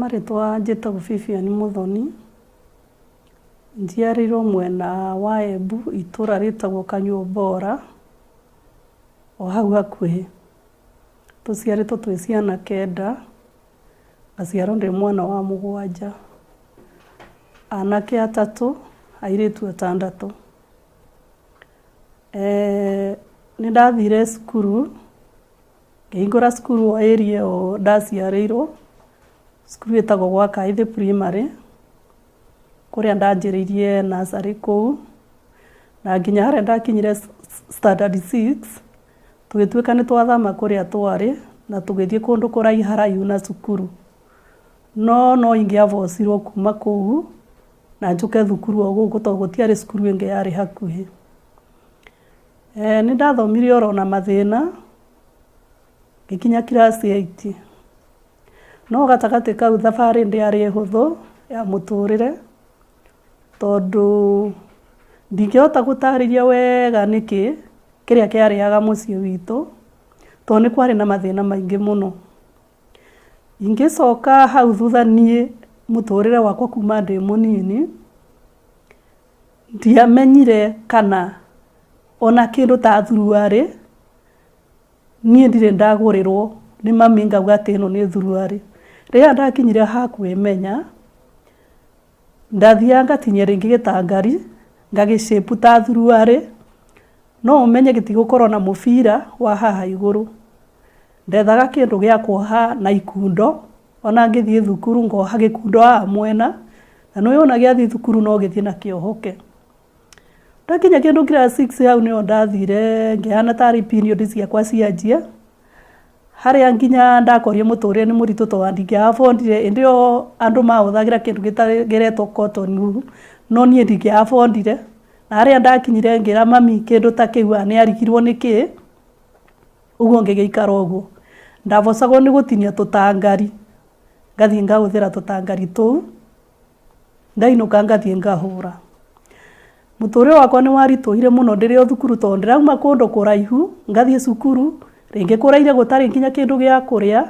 Marĩtwa njĩtagwo Vivian Muthoni, njiarĩirwo mwena wa Embu itũra rĩtagwo Kanyuambora, o hau hakuhĩ. Tũciarĩtwo twĩ ciana kenda, ngaciarwo ndĩ mwana wa mũgwanja. Anake atatũ, airĩtu atandatũ. Nĩ ndathire cukuru Ngĩhingũra cukuru o area ĩyo ndaciarĩirwo, cukuru ĩtagwo gwa Kaĩthĩ Primary, kũrĩa ndanjĩrĩirie nursery kũu, na nginya harĩa ndakinyire standard six, tũgĩtuĩka nĩ twathama kũrĩa twarĩ, na tũgĩthiĩ kũndũ kũraiharaihu na cukuru. No no ingĩabocirwo kuma kũu, na njũke thukuru o gũkũ tondũ gũtiarĩ cukuru ĩngĩ yarĩ hakuhĩ. Nĩ ndathomire oro na mathĩna, ngĩkinya class eight. No gatagatĩ kau thabarĩ ndĩarĩ hũthũ ya mũtũrĩre, tondũ ndingĩhota gũtarĩria wega nĩkĩ kĩrĩa kĩarĩaga mũciĩ witũ, tondũ nĩ kwarĩ na mathĩna maingĩ mũno. Ingĩcoka hau thutha niĩ mũtũrĩre wakwa kuma ndĩ mũnini, Ndiamenyire kana ona kĩndũ ta thuruarĩ, niĩ ndirĩ ndagũrĩrwo nĩ mami ngauga atĩ ĩno nĩ thuruarĩ. Rĩrĩa ndakinyire ha kwĩmenya, ndathiaga ngatinia rĩngĩ gĩtangari, ngagĩ shape ta thuruarĩ, no ũmenye gĩtigũkorwo na mũbira wa haha igũrũ. Ndethaga kĩndũ gĩa kuoha na ikundo, Ona ngĩthiĩ thukuru ngoha gĩkundo haha mwena, na nĩũĩ ona gĩathiĩ thukuru no gĩthiĩ na kĩohoke. Ndakinya kĩndũ class six hau nĩho ndathire ngĩhana tarĩ period ciakwa cianjia, harĩa nginya ndakorire mũtũrĩre nĩ mũritũ tondũ ona ndingĩa afford ire, hĩndĩ ĩyo andũ mahũthagĩra kĩndũ kĩretwo cotton wool, no niĩ ndingĩa afford ire, na harĩa ndakinyire ngĩra mami kĩndũ ta kĩu nĩ arigirwo nĩkĩĩ. Ũguo ngĩgĩikara ũguo. Ndabocagwo nĩ gũtinia tũtangari, ngathiĩ ngahũthĩra tũtangari tũu, ndainũka ngathiĩ ngahũra. Mũtũrĩre wakwa nĩ waritũhire mũno ndĩrĩ o thukuru tondũ ndĩrauma kũndũ kũraihu, ngathiĩ cukuru, rĩngĩ kũraire gũtarĩ nginya kĩndũ gĩa kũrĩa,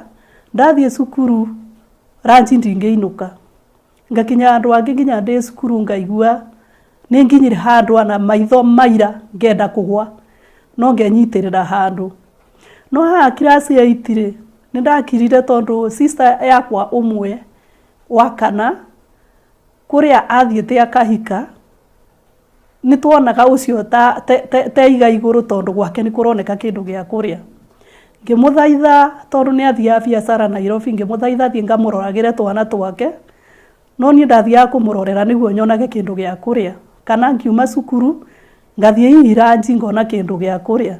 ndathiĩ cukuru ranji ndingĩinũka. Ngakinya handũ hangĩ nginya ndĩ cukuru ngaigua nĩ nginyire handũ ona maitho maira ngenda kũgwa no ngenyitĩrĩra handũ. No haha class eight rĩ, nĩ ndakirire tondũ sister yakwa ũmwe wa kana kũrĩa athiĩte akahika, Nĩ twonaga ũcio ta eiga igũrũ tondũ gwake nĩ kũroneka kĩndũ gĩa kũrĩa. Ngĩmũthaitha tondũ nĩ athiaga biacara Nairobi, ngĩmũthaitha thiĩ ngamũroragĩre twana twake, no niĩ ndathiaga kũmũrorera nĩguo nyonage kĩndũ gĩa kũrĩa. Kana ngiuma cukuru, ngathiĩ hihi ranji ngona kĩndũ gĩa kũrĩa.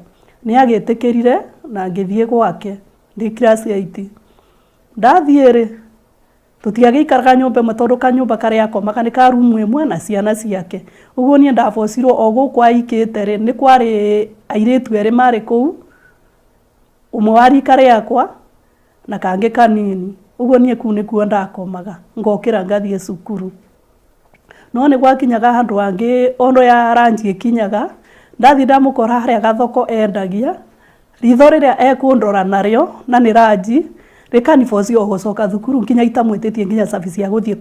Nĩ agĩtĩkĩrire na ngĩthiĩ gwake ndĩ class eight. Ndathiĩ rĩ, Tũtiagĩikaraga nyũmba ĩmwe tondũ kanyũmba karĩa akomaga nĩ ka rumu ĩmwe na ciana ciake. Ũguo niĩ ndabocirwo o gũkũ aikĩte rĩ, nĩ kwarĩ airĩtu erĩ marĩ kũu, ũmwe wa rika rĩakwa na kangĩ kanini. Ũguo niĩ kũu nĩkuo ndakomaga, ngokĩra ngathiĩ cukuru. No nĩ gwakinyaga handũ hangĩ ono ya ranji ĩkinyaga, ndathiĩ ndamũkora harĩa gathoko endagia, Ritho rĩrĩa ekũndora narĩo na nĩ ranji, rĩkaniboci o gũcoka thukuru nginya itamwĩtĩtie nginya service ya gũthiĩ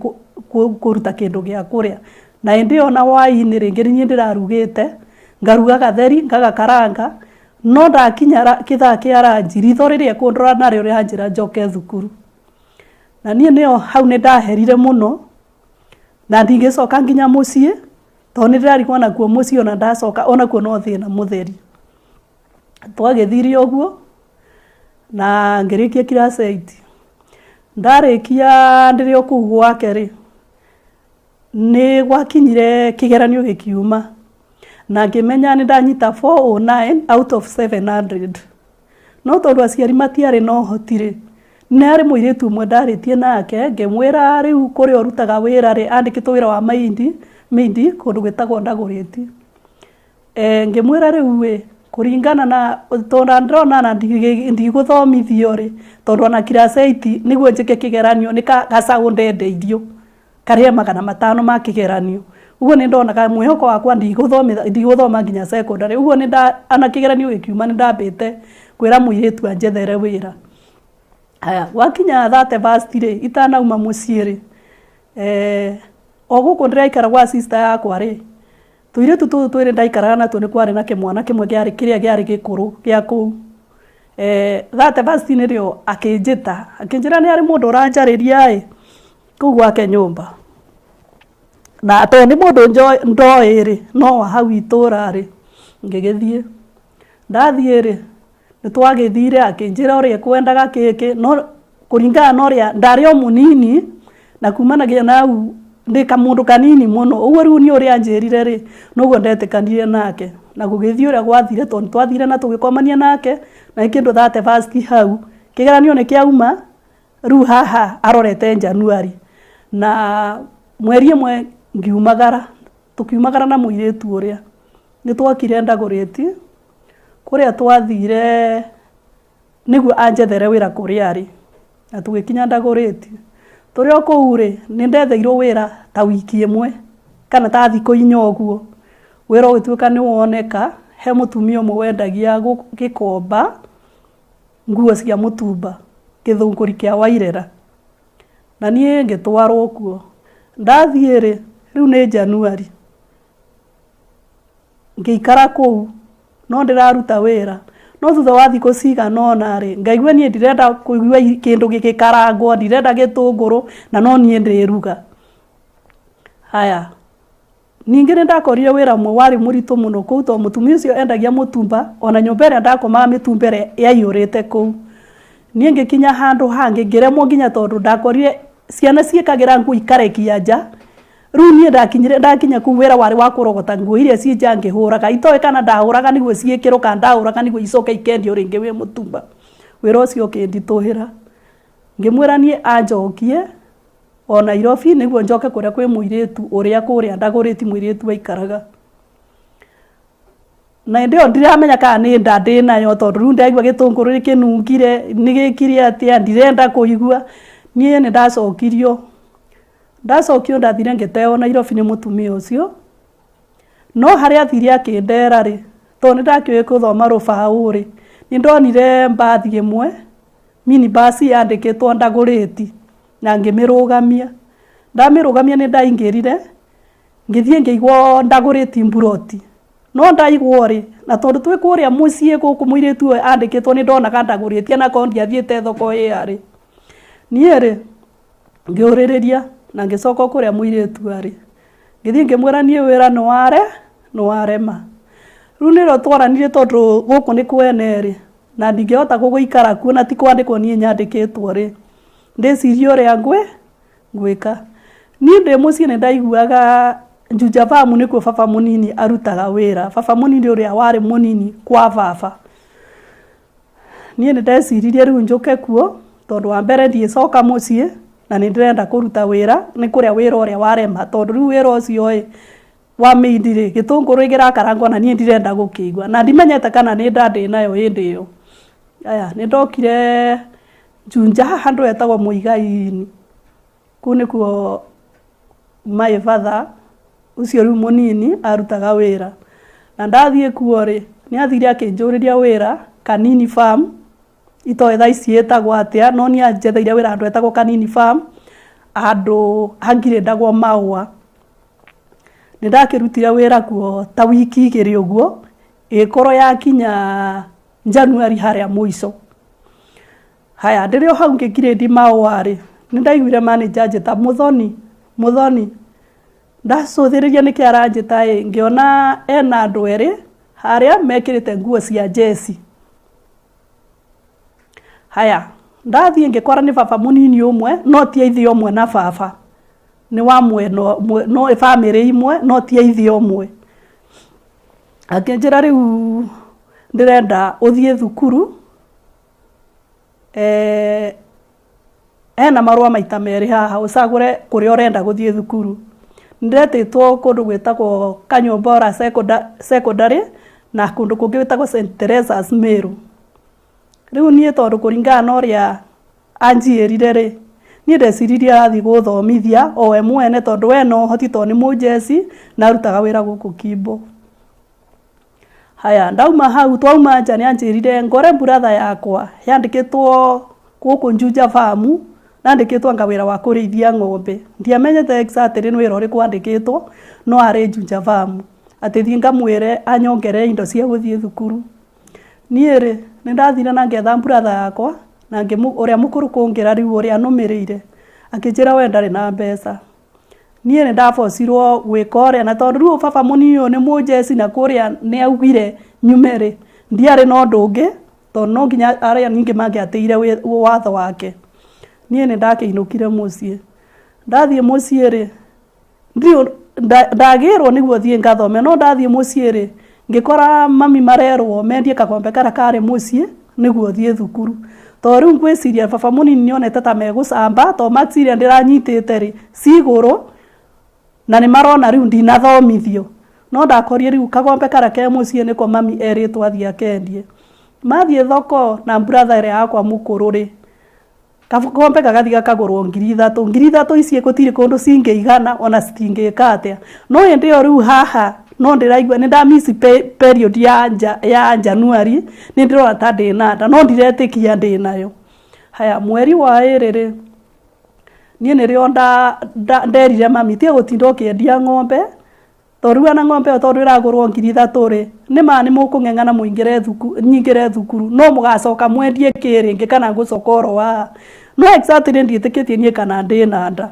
kũruta kĩndũ gĩa kũrĩa. Na hĩndĩ ĩyo ona hwaĩ-inĩ rĩngĩ nĩ niĩ ndĩrarugĩte, ngaruga gatheri, ngagakaranga, no ndakinya kĩthaa kĩa ranji, ritho rĩrĩa ekũndora narĩo rĩranjĩra njoke thukuru. Na niĩ nĩyo hau nĩ ndaherire mũno, na ndingĩcoka nginya mũciĩ, tondũ nĩ ndĩrarigwo onakuo mũciĩ ona ndacoka onakuo no thĩna mũtheri. Twagĩthire ũguo na ngĩrĩkia class eight. Ndarĩkia ndĩrĩ o kũu gwake rĩ, nĩ gwakinyire kĩgeranio gĩkiuma na ngĩmenya nĩ ndanyita 409 out of 700. No tondũ aciari matiarĩ na ũhoti rĩ, nĩ harĩ mũirĩtu ũmwe ndarĩtie nake ngĩmwĩra rĩu kũrĩa ũrutaga wĩra rĩ, andĩkĩtwo wĩra wa maid kũndũ gwĩtagwo Dagoretti. Ngĩmwĩra rĩu ĩ, kũringana na tondũ ndĩrona ona ndigũthomithio rĩ, tondũ ona class eight nĩguo njĩke kĩgeranio nĩ gacaũ ndendeirio, karĩhe 500 ma kĩgeranio. Ũguo nĩ ndonaga mwĩhoko wakwa ndigũthoma nginya secondary. Ũguo ona kĩgeranio gĩkiuma nĩ ndambĩte kwĩra mũirĩtu anjethere wĩra. Haya, gwakinya 31st rĩ, itanauma mũciĩ rĩ, o gũkũ ndĩraikara gwa sister yakwa rĩ, tũirĩtu tũtũ twĩrĩ ndaikaraga natuo nĩ kwarĩ na kĩmwana kĩmwe kĩarĩ kĩrĩa kĩarĩ gĩkũrũ gĩa kũu. 31st nĩrĩo akĩnjĩta, akĩnjĩra nĩ harĩ mũndũ ũranjarĩria ĩ, kũu gwake nyũmba. Na tondũ nĩ mũndũ ndoĩ rĩ, no wa hau itũra rĩ, ngĩgĩthiĩ. Ndathiĩ rĩ, nĩ twagĩthire akĩnjĩra ũrĩa ekwendaga kĩkĩ, no kũringana na ũrĩa ndarĩ o mũnini, na kumanagia na hau ndĩ kamũndũ kanini mũno, ũguo rĩu niĩ ũrĩa anjĩrire rĩ, noguo ndetĩkanire nake, na gũgĩthiĩ ũrĩa gwathire tondũ nĩ twathire na tũgĩkomania nake, na nĩ kĩndũ 31st hau, kĩgeranio nĩ kĩauma, rĩu haha arorete January, na mweri ĩmwe ngiumagara, tũkiumagara na mũirĩtu ũrĩa, nĩ twokire Ndagũrĩti, kũrĩa twathire nĩguo anjethere wĩra kũrĩa arĩ, na tũgĩkinya Ndagũrĩti. Tũrĩ o kũu rĩ, nĩ ndetheirwo wĩra ta wiki ĩmwe kana ta thikũ inya ũguo, wĩra ũgĩtuĩka nĩ woneka, he mũtumia ũmwe wendagia Gĩkomba nguo cia mũtumba, gĩthũngũri kĩa Wairera, na niĩ ngĩtwarwo kuo. Ndathiĩ rĩ, rĩu nĩ January, Ngĩikara kũu, no ndĩraruta wĩra. No thutha wa thikũ cigana ũna rĩ, ngaigua niĩ ndirenda kũigua kĩndũ gĩgĩkarangwo, ndirenda gĩtũngũrũ, na no niĩ ndĩruga. Haya, ningĩ nĩ ndakorire wĩra ũmwe warĩ mũritũ mũno kũu tondũ mũtumia ũcio endagia mũtumba, ona nyũmba ĩrĩa ndakomaga mĩtumba ĩrĩa yaiyũrĩte kũu. Niĩ ngĩkinya handũ hangĩ ngĩremwo nginya tondũ ndakorire ciana ciĩkagĩra nguo ikarekia nja, Rĩu niĩ ndakinyire ndakinya kũu wĩra warĩ wa kũrogota nguo iria ciĩ nja ngĩhũraga itoĩ kana ndahũraga nĩguo ciĩkĩrwo kana ndahũraga nĩguo icoke ikendio rĩngĩ wĩ mũtumba. Wĩra ũcio ũkĩnditũhĩra. Ngĩmwĩra niĩ anjokie o Nairobi nĩguo njoke kũrĩa kwĩ mũirĩtu ũrĩa kũrĩa ndagũrĩti mũirĩtu aikaraga. Na hĩndĩ ĩyo ndiramenya kana nĩ nda ndĩnayo tondũ rĩu ndaigua gĩtũngũrũ nĩ kĩnungire nĩ gĩkire atĩa ndirenda kũigua. Niĩ nĩ ndacokirio. Ndacokio ndathire ngĩteo Nairobi nĩ mũtumia ũcio, no harĩa athire akĩndera rĩ, tondũ nĩ ndakĩũĩ gũthoma rũbaũ rĩ, nĩ ndonire mbathi ĩmwe, mini bus yandĩkĩtwo Ndagũrĩti, na ngĩmĩrũgamia. Ndamĩrũgamia nĩ ndaingĩrire, ngĩthiĩ ngĩigwo Ndagũrĩti mburoti. No ndaigwo rĩ, na tondũ twĩ kũrĩa mũciĩ gũkũ mũirĩtu ũyũ andĩkĩtwo nĩ ndonaga Ndagũrĩti onakorwo ndiathiĩte thoko ĩyo rĩ, niĩ rĩ, Ngĩũrĩrĩria na ngĩcoka o kũrĩa mũirĩtu arĩ. Ngĩthiĩ ngĩmwĩra niĩ wĩra nĩ ware, nĩ warema. Rĩu nĩrĩo twaranirie tondũ gũkũ nĩ kwene rĩ, na ndingĩhota gũgĩikara kuo na ti kwandĩkwo niĩ nyandĩkĩtwo rĩ, ndĩcirie ũrĩa ngwĩka. Niĩ ndĩ mũciĩ nĩ ndaiguaga Juja Farm nĩkuo baba mũnini arutaga wĩra, baba mũnini ũrĩa warĩ mũnini kwa baba. Niĩ nĩ ndeciririe rĩu njũke kuo, tondũ wa mbere ndiĩcoka mũciĩ, na nĩ ndĩrenda kũruta wĩra, nĩ kũrĩa wĩra ũrĩa warema, tondũ rĩu wĩra ũcio ĩ, wa maid rĩ, gĩtũngũrũ kĩrakarangwo na niĩ ndirenda gũkĩigua, na ndimenyete kana nĩ nda ndĩnayo hĩndĩ ĩyo. Aya, nĩ ndokire Juja handũ hetagwo Muigai-inĩ, kũu nĩkuo my father ũcio rĩu mũnini arutaga wĩra. Na ndathiĩ kuo rĩ, nĩ athire akĩnjũrĩria wĩra Kanini Farm, itoĩ thaa ici ĩtagwo atĩa, no niĩ anjetheire wĩra handũ hetagwo Kanini Farm, handũ hangirĩndagwo mahũa. Nĩ ndakĩrutire wĩra kuo ta wiki igĩrĩ ũguo, ĩgĩkorwo yakinya January harĩa mũico. Haya, ndĩrĩ o hau ngĩ grade mahũa rĩ, nĩ ndaiguire manager anjĩta, Mũthoni, Mũthoni. Ndacũthĩrĩria nĩkĩ aranjĩta ĩ, ngĩona ena andũ erĩ harĩa mekĩrĩte nguo cia njeci. Haya, ndathiĩ ngĩkora nĩ baba mũnini ũmwe, no ti a ithe ũmwe na baba. Nĩ wa mwena ũmwe, no bamĩrĩ imwe, no ti a ithe ũmwe. Akĩnjĩra rĩu ndĩrenda ũthiĩ thukuru, Hena marũa maita merĩ haha ũcagũre kũrĩa ũrenda gũthiĩ thukuru. Nĩndetĩtwo kũndũ gwĩtagwo Kanyuambora Secondary na kũndũ kũngĩ gwĩtagwo St Teresa's Meru. Rĩu niĩ tondũ kũringana na ũrĩa anjĩrire rĩ, niĩ ndeciririe arathiĩ gũthomithia o we mwene tondũ we ena ũhoti tondũ nĩ mũnjeci na arutaga wĩra gũkũ Kimbo. Haya ndauma hau twauma nja nĩ anjĩrire ngore brother yakwa yandĩkĩtwo. Gũkũ Juja Farm, ndandĩkĩtwo anga wĩra wa kũrĩithia ng'ombe. Ndiamenyete exactly nĩ wĩra ũrĩkũ andĩkĩtwo, no arĩ Juja Farm. Atĩ thiĩ ngamwĩre anyongerere indo cia gũthiĩ thukuru. Niĩ rĩ, nĩ ndathire na ngĩetha brother yakwa, na ũrĩa mũkũrũ kũngĩra rĩu ũrĩa nũmĩrĩire, akĩnjĩra we ndarĩ na mbeca. Niĩ nĩ ndabocirwo gwĩka ũrĩa, na tondũ rĩu baba mũnini ũyũ nĩ mũnjeci na kũrĩa nĩ augire nyume rĩ, ndiarĩ na ũndũ ũngĩ, tondũ no nginya arĩa ningĩ mangĩatĩire watho wake. Niĩ nĩ ndakĩinũkire mũciĩ. Ndathiĩ mũciĩ rĩ, ndagĩrwo nĩguo thiĩ ngathome, no ndathiĩ mũciĩ rĩ, ngĩkora mami marerwo mendie kagombe karĩa karĩ mũciĩ nĩguo thiĩ thukuru. Tondũ rĩu ngwĩciria baba mũnini nĩ onete ta megũcamba, tondũ marks iria ndĩranyitĩte rĩ, ci igũrũ, na nĩ marona rĩu ndinathomithio. No ndakorire rĩu kagombe karĩa ke mũciĩ nĩko mami erĩtwo athiĩ akendie. Mathiĩ thoko na brother ĩrĩa yakwa mũkũrũ rĩ, kagombe gagathiĩ gakagũrwo 3000. 3000 ici gũtirĩ kũndũ cingĩigana ona citingĩka atĩa. No hĩndĩ ĩyo rĩu haha no ndĩraigua nĩ nda miss period ya January, nĩ ndĩrona ta ndĩna nda no ndiretĩkia ndĩnayo. Haya, mweri wa ĩrĩ rĩ, niĩ nĩrĩo nderire mami tiga gũtinda ũkĩendia ng'ombe, tondũ rĩu ona ng'ombe ĩyo tondũ ĩragũrwo 3000 rĩ, nĩ ma nĩ mũkũng'eng'ana mũingĩre thukuru, nyingĩre thukuru, no mũgacoka mwendie kĩ rĩngĩ kana ngũcoka oro haha. No exactly ndiĩtĩkĩtie niĩ kana ndĩna nda.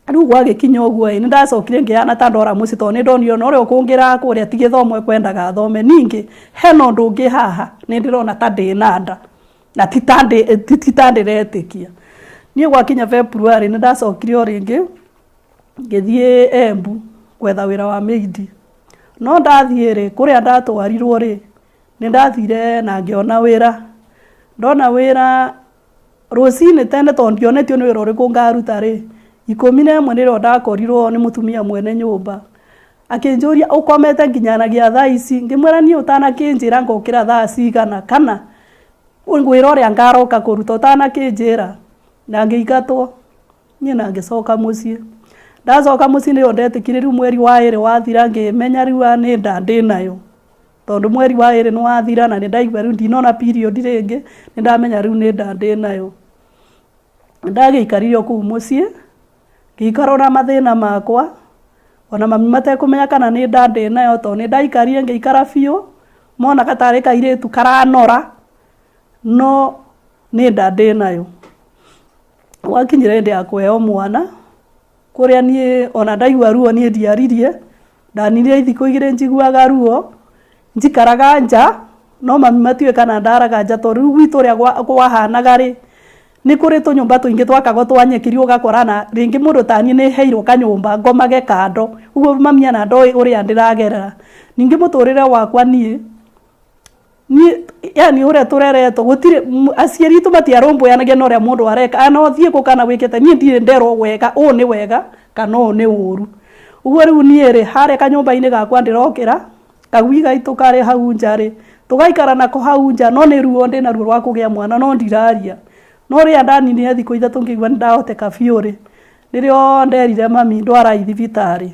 Rĩu gwagĩkinya ũguo ĩ, nĩ ndacokire ngĩhana ta ndora mũciĩ tondũ nĩ ndonire ona ũrĩa ũkũngĩraga kũrĩa ti gĩthomo ekwendaga thome. Ningĩ hena ũndũ ũngĩ haha nĩ ndĩrona ta ndĩna nda na ti ta ndĩretĩkia. Niĩ gwakinya February nĩ ndacokire o rĩngĩ ngĩthiĩ Embu gwetha wĩra wa maid. No ndathiĩ rĩ, kũrĩa ndatwarirwo rĩ, nĩ ndathire na ngĩona wĩra. Ndona wĩra rũcinĩ tene tondũ ndionetio nĩ wĩra ũrĩkũ ngaruta rĩ, 11 nĩrĩo ndakorirwo nĩ mũtumia mwene nyũmba. Akĩnjũria ũkomete nginyanagia thaa ici, ngĩmwĩra niĩ ũtanakĩnjĩra ngokĩra thaa cigana kana wĩra ũrĩa ngaroka kũruta ũtanakĩnjĩra, na ngĩingatwo. Niĩ na ngĩcoka mũciĩ. Ndacoka mũciĩ nĩrĩo ndetĩkirie rĩu mweri wa ĩrĩ wathira ngĩmenya rĩu nĩ nda ndĩnayo. Tondũ mweri wa ĩrĩ nĩ wathira na nĩ ndaigua rĩu ndinona period rĩngĩ, nĩ ndamenya rĩu nĩ nda ndĩnayo. Ndagĩikarire o kũu mũciĩ, ngĩikara na mathĩna makwa, ona mami matekũmenya kana nĩ nda ndĩnayo tondũ nĩ ndaikarire ngĩikara biũ, monaga tarĩ kairĩtu karanora, no nĩ nda ndĩnayo. Gwakinyire hĩndĩ ya kũheo mwana, kũrĩa niĩ ona ndaigua ruo niĩ ndiaririe, ndaninire thikũ igĩrĩ njiguaga ruo, njikaraga nja, no mami matiũĩ kana ndaraga nja tondũ rĩu gwitũ ũrĩa kwahanaga rĩ, nĩ kũrĩ tũnyũmba tũingĩ twakagwo twa nyeki rĩu ũgakora na rĩngĩ mũndũ ta niĩ nĩ heirwo kanyũmba ngomage kando, ũguo mami ona ndoĩ ũrĩa ndĩragerera. Ningĩ mũtũrĩre wakwa niĩ, niĩ yani ũrĩa tũreretwo gũtirĩ aciari aitũ matiarũmbũyanagia na ũrĩa mũndũ areka, ana ũthiĩ kũ kana wĩkĩte, niĩ ndirĩ nderwo wega ũũ nĩ wega kana ũũ nĩ ũru. Ũguo rĩu niĩ rĩ, harĩa kanyũmba-inĩ gakwa ndĩrokĩra, kagui gaitũ karĩ hau nja rĩ, tũgaikara nako hau nja, no nĩ ruo ndĩnaruo rwa kũgĩa mwana no ndiraria. No rĩrĩa ndaninire thikũ ithatũ ngĩigua nĩ ndahoteka biũ rĩ, nĩrĩo nderire mami ndwarai thibitarĩ.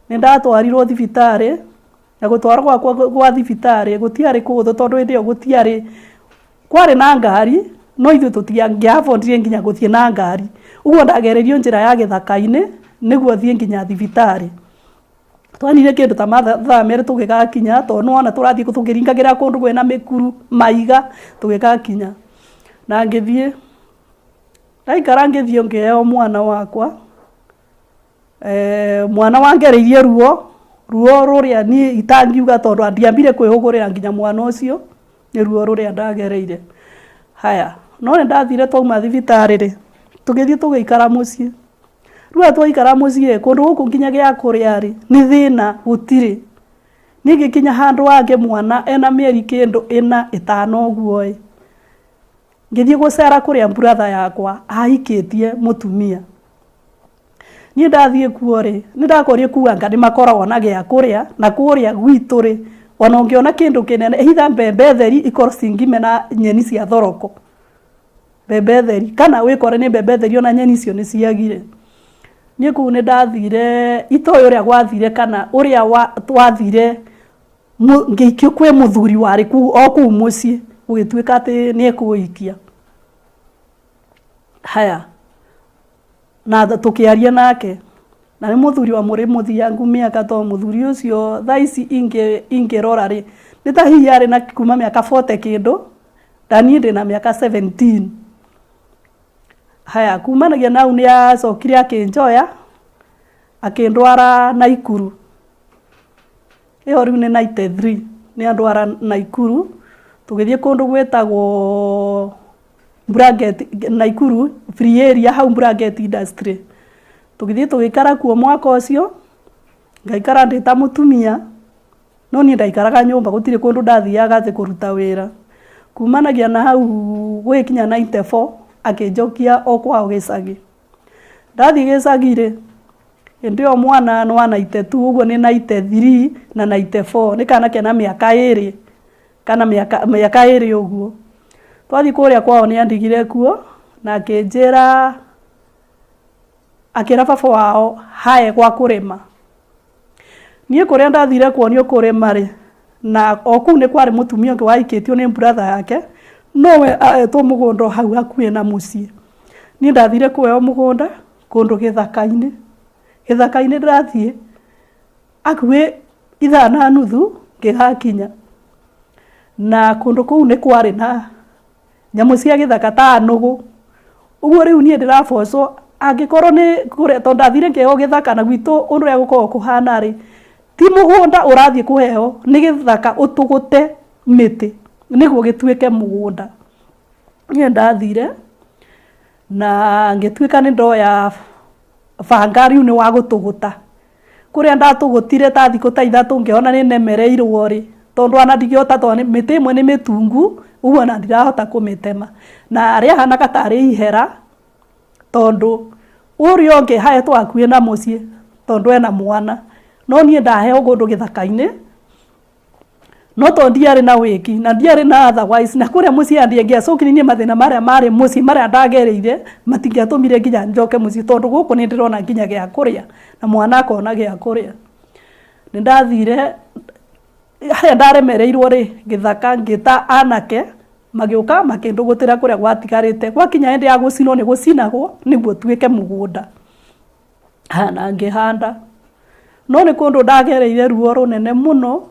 Nĩ ndatwarirwo thibitarĩ, na gũtwarwo gwakwa gwa thibitarĩ gũtiarĩ kũhũthũ tondũ hĩndĩ ĩyo gũtiarĩ, kwarĩ na ngari no ithuĩ tũtiangĩa afford nginya gũthiĩ na ngari. Ũguo ndagereirio njĩra ya gĩthaka-inĩ nĩguo thiĩ nginya thibitarĩ. Twaninire kĩndũ ta mathaa merĩ tũgĩgakinya tondũ nĩ wona tũrathiĩ tũkĩringagĩra kũndũ kwĩna mĩkuru, maiga, tũgĩgakinya. Na ngĩthiĩ, ndaikara ngĩthiĩ ngĩheo mwana wakwa. Mwana wangereirie ruo, ruo rũrĩa niĩ itangiuga tondũ ndiambire kwĩhũgũrĩra nginya mwana ũcio, nĩ ruo rũrĩa ndagereire. Haya, no nĩ ndathire twauma thibitarĩ rĩ, tũgĩthiĩ tũgĩikara mũciĩ. Rĩu rĩrĩa twaikara mũciĩ rĩ, kũndũ gũkũ nginya gĩa kũrĩa rĩ, nĩ thĩna gũtirĩ. Niĩ ngĩkinya handũ hangĩ mwana ena mĩeri kĩndũ ĩna ĩtano ũguo ĩ, ngĩthiĩ gũcera kũrĩa brother yakwa ahikĩtie mũtumia. Niĩ ndathiĩ kuo rĩ, nĩ ndakorire kũu anga nĩ makoragwo na gĩa kũrĩa, na kũrĩa gwitũ rĩ, ona ũngĩona kĩndũ kĩnene, either mbembe theri ikorwo ci ngime na nyeni cia thoroko, mbembe theri, kana wĩkore nĩ mbembe theri ona nyeni icio nĩ ciagire. Niĩ kũu nĩ ndathire, itoĩ ũrĩa gwathire kana ũrĩa twathire, ngĩikio kwĩ mũthuri warĩ kũu o kũu mũciĩ, gũgĩtuĩka atĩ nĩ ekũhikia. Haya, na tũkĩaria nake, na nĩ mũthuri wa mũrĩ mũthiangu mĩaka, tondũ mũthuri ũcio thaa ici ingĩrora rĩ, nĩ ta hihi arĩ na kuma mĩaka 40 kĩndũ, na niĩ ndĩna mĩaka 17. Haya, kumanagia na hau nĩ acokire akĩnjoya, akĩndwara Naikuru. Ĩyo rĩu nĩ 93, nĩ andwara Naikuru, tũgĩthiĩ kũndũ gwĩtagwo Blanket, Naikuru free area hau Blanket industry. Tũgĩthiĩ tũgĩikara kuo mwaka ũcio, ngaikara ndĩ ta mũtumia, no niĩ ndaikaraga nyũmba gũtirĩ kũndũ ndathiaga atĩ kũruta wĩra. Kumanagia na hau gũgĩkinya 94, akĩnjokia o kwao gĩcagi. Ndathiĩ gĩcagi rĩ, hĩndĩ ĩyo mwana nĩ wa 92 ũguo nĩ 93 na 94, nĩ kana kena mĩaka ĩrĩ kana mĩaka ĩrĩ ũguo. Twathiĩ kũrĩa kwao nĩ andigire kuo na akĩnjĩra, akĩra baba wao hae gwa kũrĩma. Niĩ kũrĩa ndathire kuonio kũrĩma rĩ, na o kũu nĩ kwarĩ mũtumia ũngĩ wahikĩtio nĩ brother yake, nowe ahetwo mũgũnda o hau hakuhĩ na mũciĩ. Niĩ ndathire kũheo mũgũnda kũndũ gĩthaka-inĩ. Gĩthaka-inĩ ndĩrathiĩ hakuhĩ ithaa na nuthu ngĩgakinya. Na kũndũ kũu nĩ kwarĩ na nyamũ cia gĩthaka ta nũgũ. Ũguo rĩu niĩ ndĩrabocwo angĩkorwo nĩ kũrĩa, tondũ ndathire ngĩheo gĩthaka na gwitũ ũndũ ũrĩa gũkoragwo kũhana rĩ, ti mũgũnda ũrathiĩ kũheo, nĩ gĩthaka ũtũgũte mĩtĩ nĩguo gĩtuĩke mũgũnda. Niĩ ndathire na ngĩtuĩka nĩ ndoya banga rĩu nĩ wa gũtũgũta. Kũrĩa ndatũgũtire ta thikũ ta ithatũ ngĩona nĩ nemereirwo rĩ, tondũ ona ndingĩhota tondũ mĩtĩ ĩmwe nĩ mĩtungu, ũguo ona ndirahota kũmĩtema. Na rĩahanaga tarĩ ihera, tondũ ũrĩa ũngĩ ahetwo hakuhĩ na mũciĩ tondũ ena mwana. No niĩ ndaheo kũndũ gĩthaka-inĩ, no tondũ ndiarĩ na wĩki na ndiarĩ na otherwise, na kũrĩa mũciĩ ndingĩacokire niĩ mathĩna marĩa marĩ mũciĩ marĩa ndagereire matingĩatũmire nginya njoke mũciĩ, tondũ gũkũ nĩ ndĩrona nginya gĩa kũrĩa na mwana akona gĩa kũrĩa. Nĩ ndathire harĩa ndaremereirwo rĩ, gĩthaka ngĩta anake magĩũka makĩndũgũtĩra kũrĩa gwatigarĩte. Gwakinya hĩndĩ ya gũcinwo nĩ gũcinagwo nĩguo ũtuĩke mũgũnda. Na ngĩhanda. No nĩ kũndũ ndagereire ruo rũnene mũno,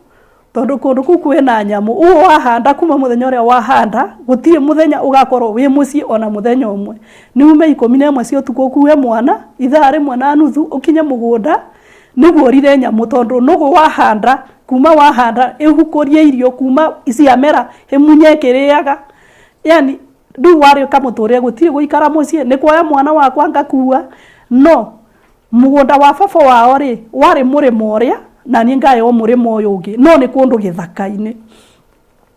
tondũ kũndũ kũu kwĩna nyamũ. Ũguo wahanda kuma mũthenya ũrĩa wahanda, gũtirĩ mũthenya ũgakorwo wĩ mũciĩ ona mũthenya ũmwe. Nĩ ume 11 cia ũtukũ ũkue mwana, ithaa rĩmwe na nuthu ũkinye mũgũnda, nĩguo ũrire nyamũ, tondũ nũgũ wahanda, kuma wahanda ĩhukũrie irio kuma ciamera ĩmunye ĩkĩrĩaga. Yaani rĩu warĩ kamũtũrĩre, gũtirĩ gũikara mũciĩ, nĩ kuoya mwana wakwa ngakua, no mũgũnda wa baba wao rĩ, warĩ mũrĩmo ũrĩa, na niĩ ngaheo mũrĩmo ũyũ ũngĩ, no nĩ kũndũ gĩthaka-inĩ.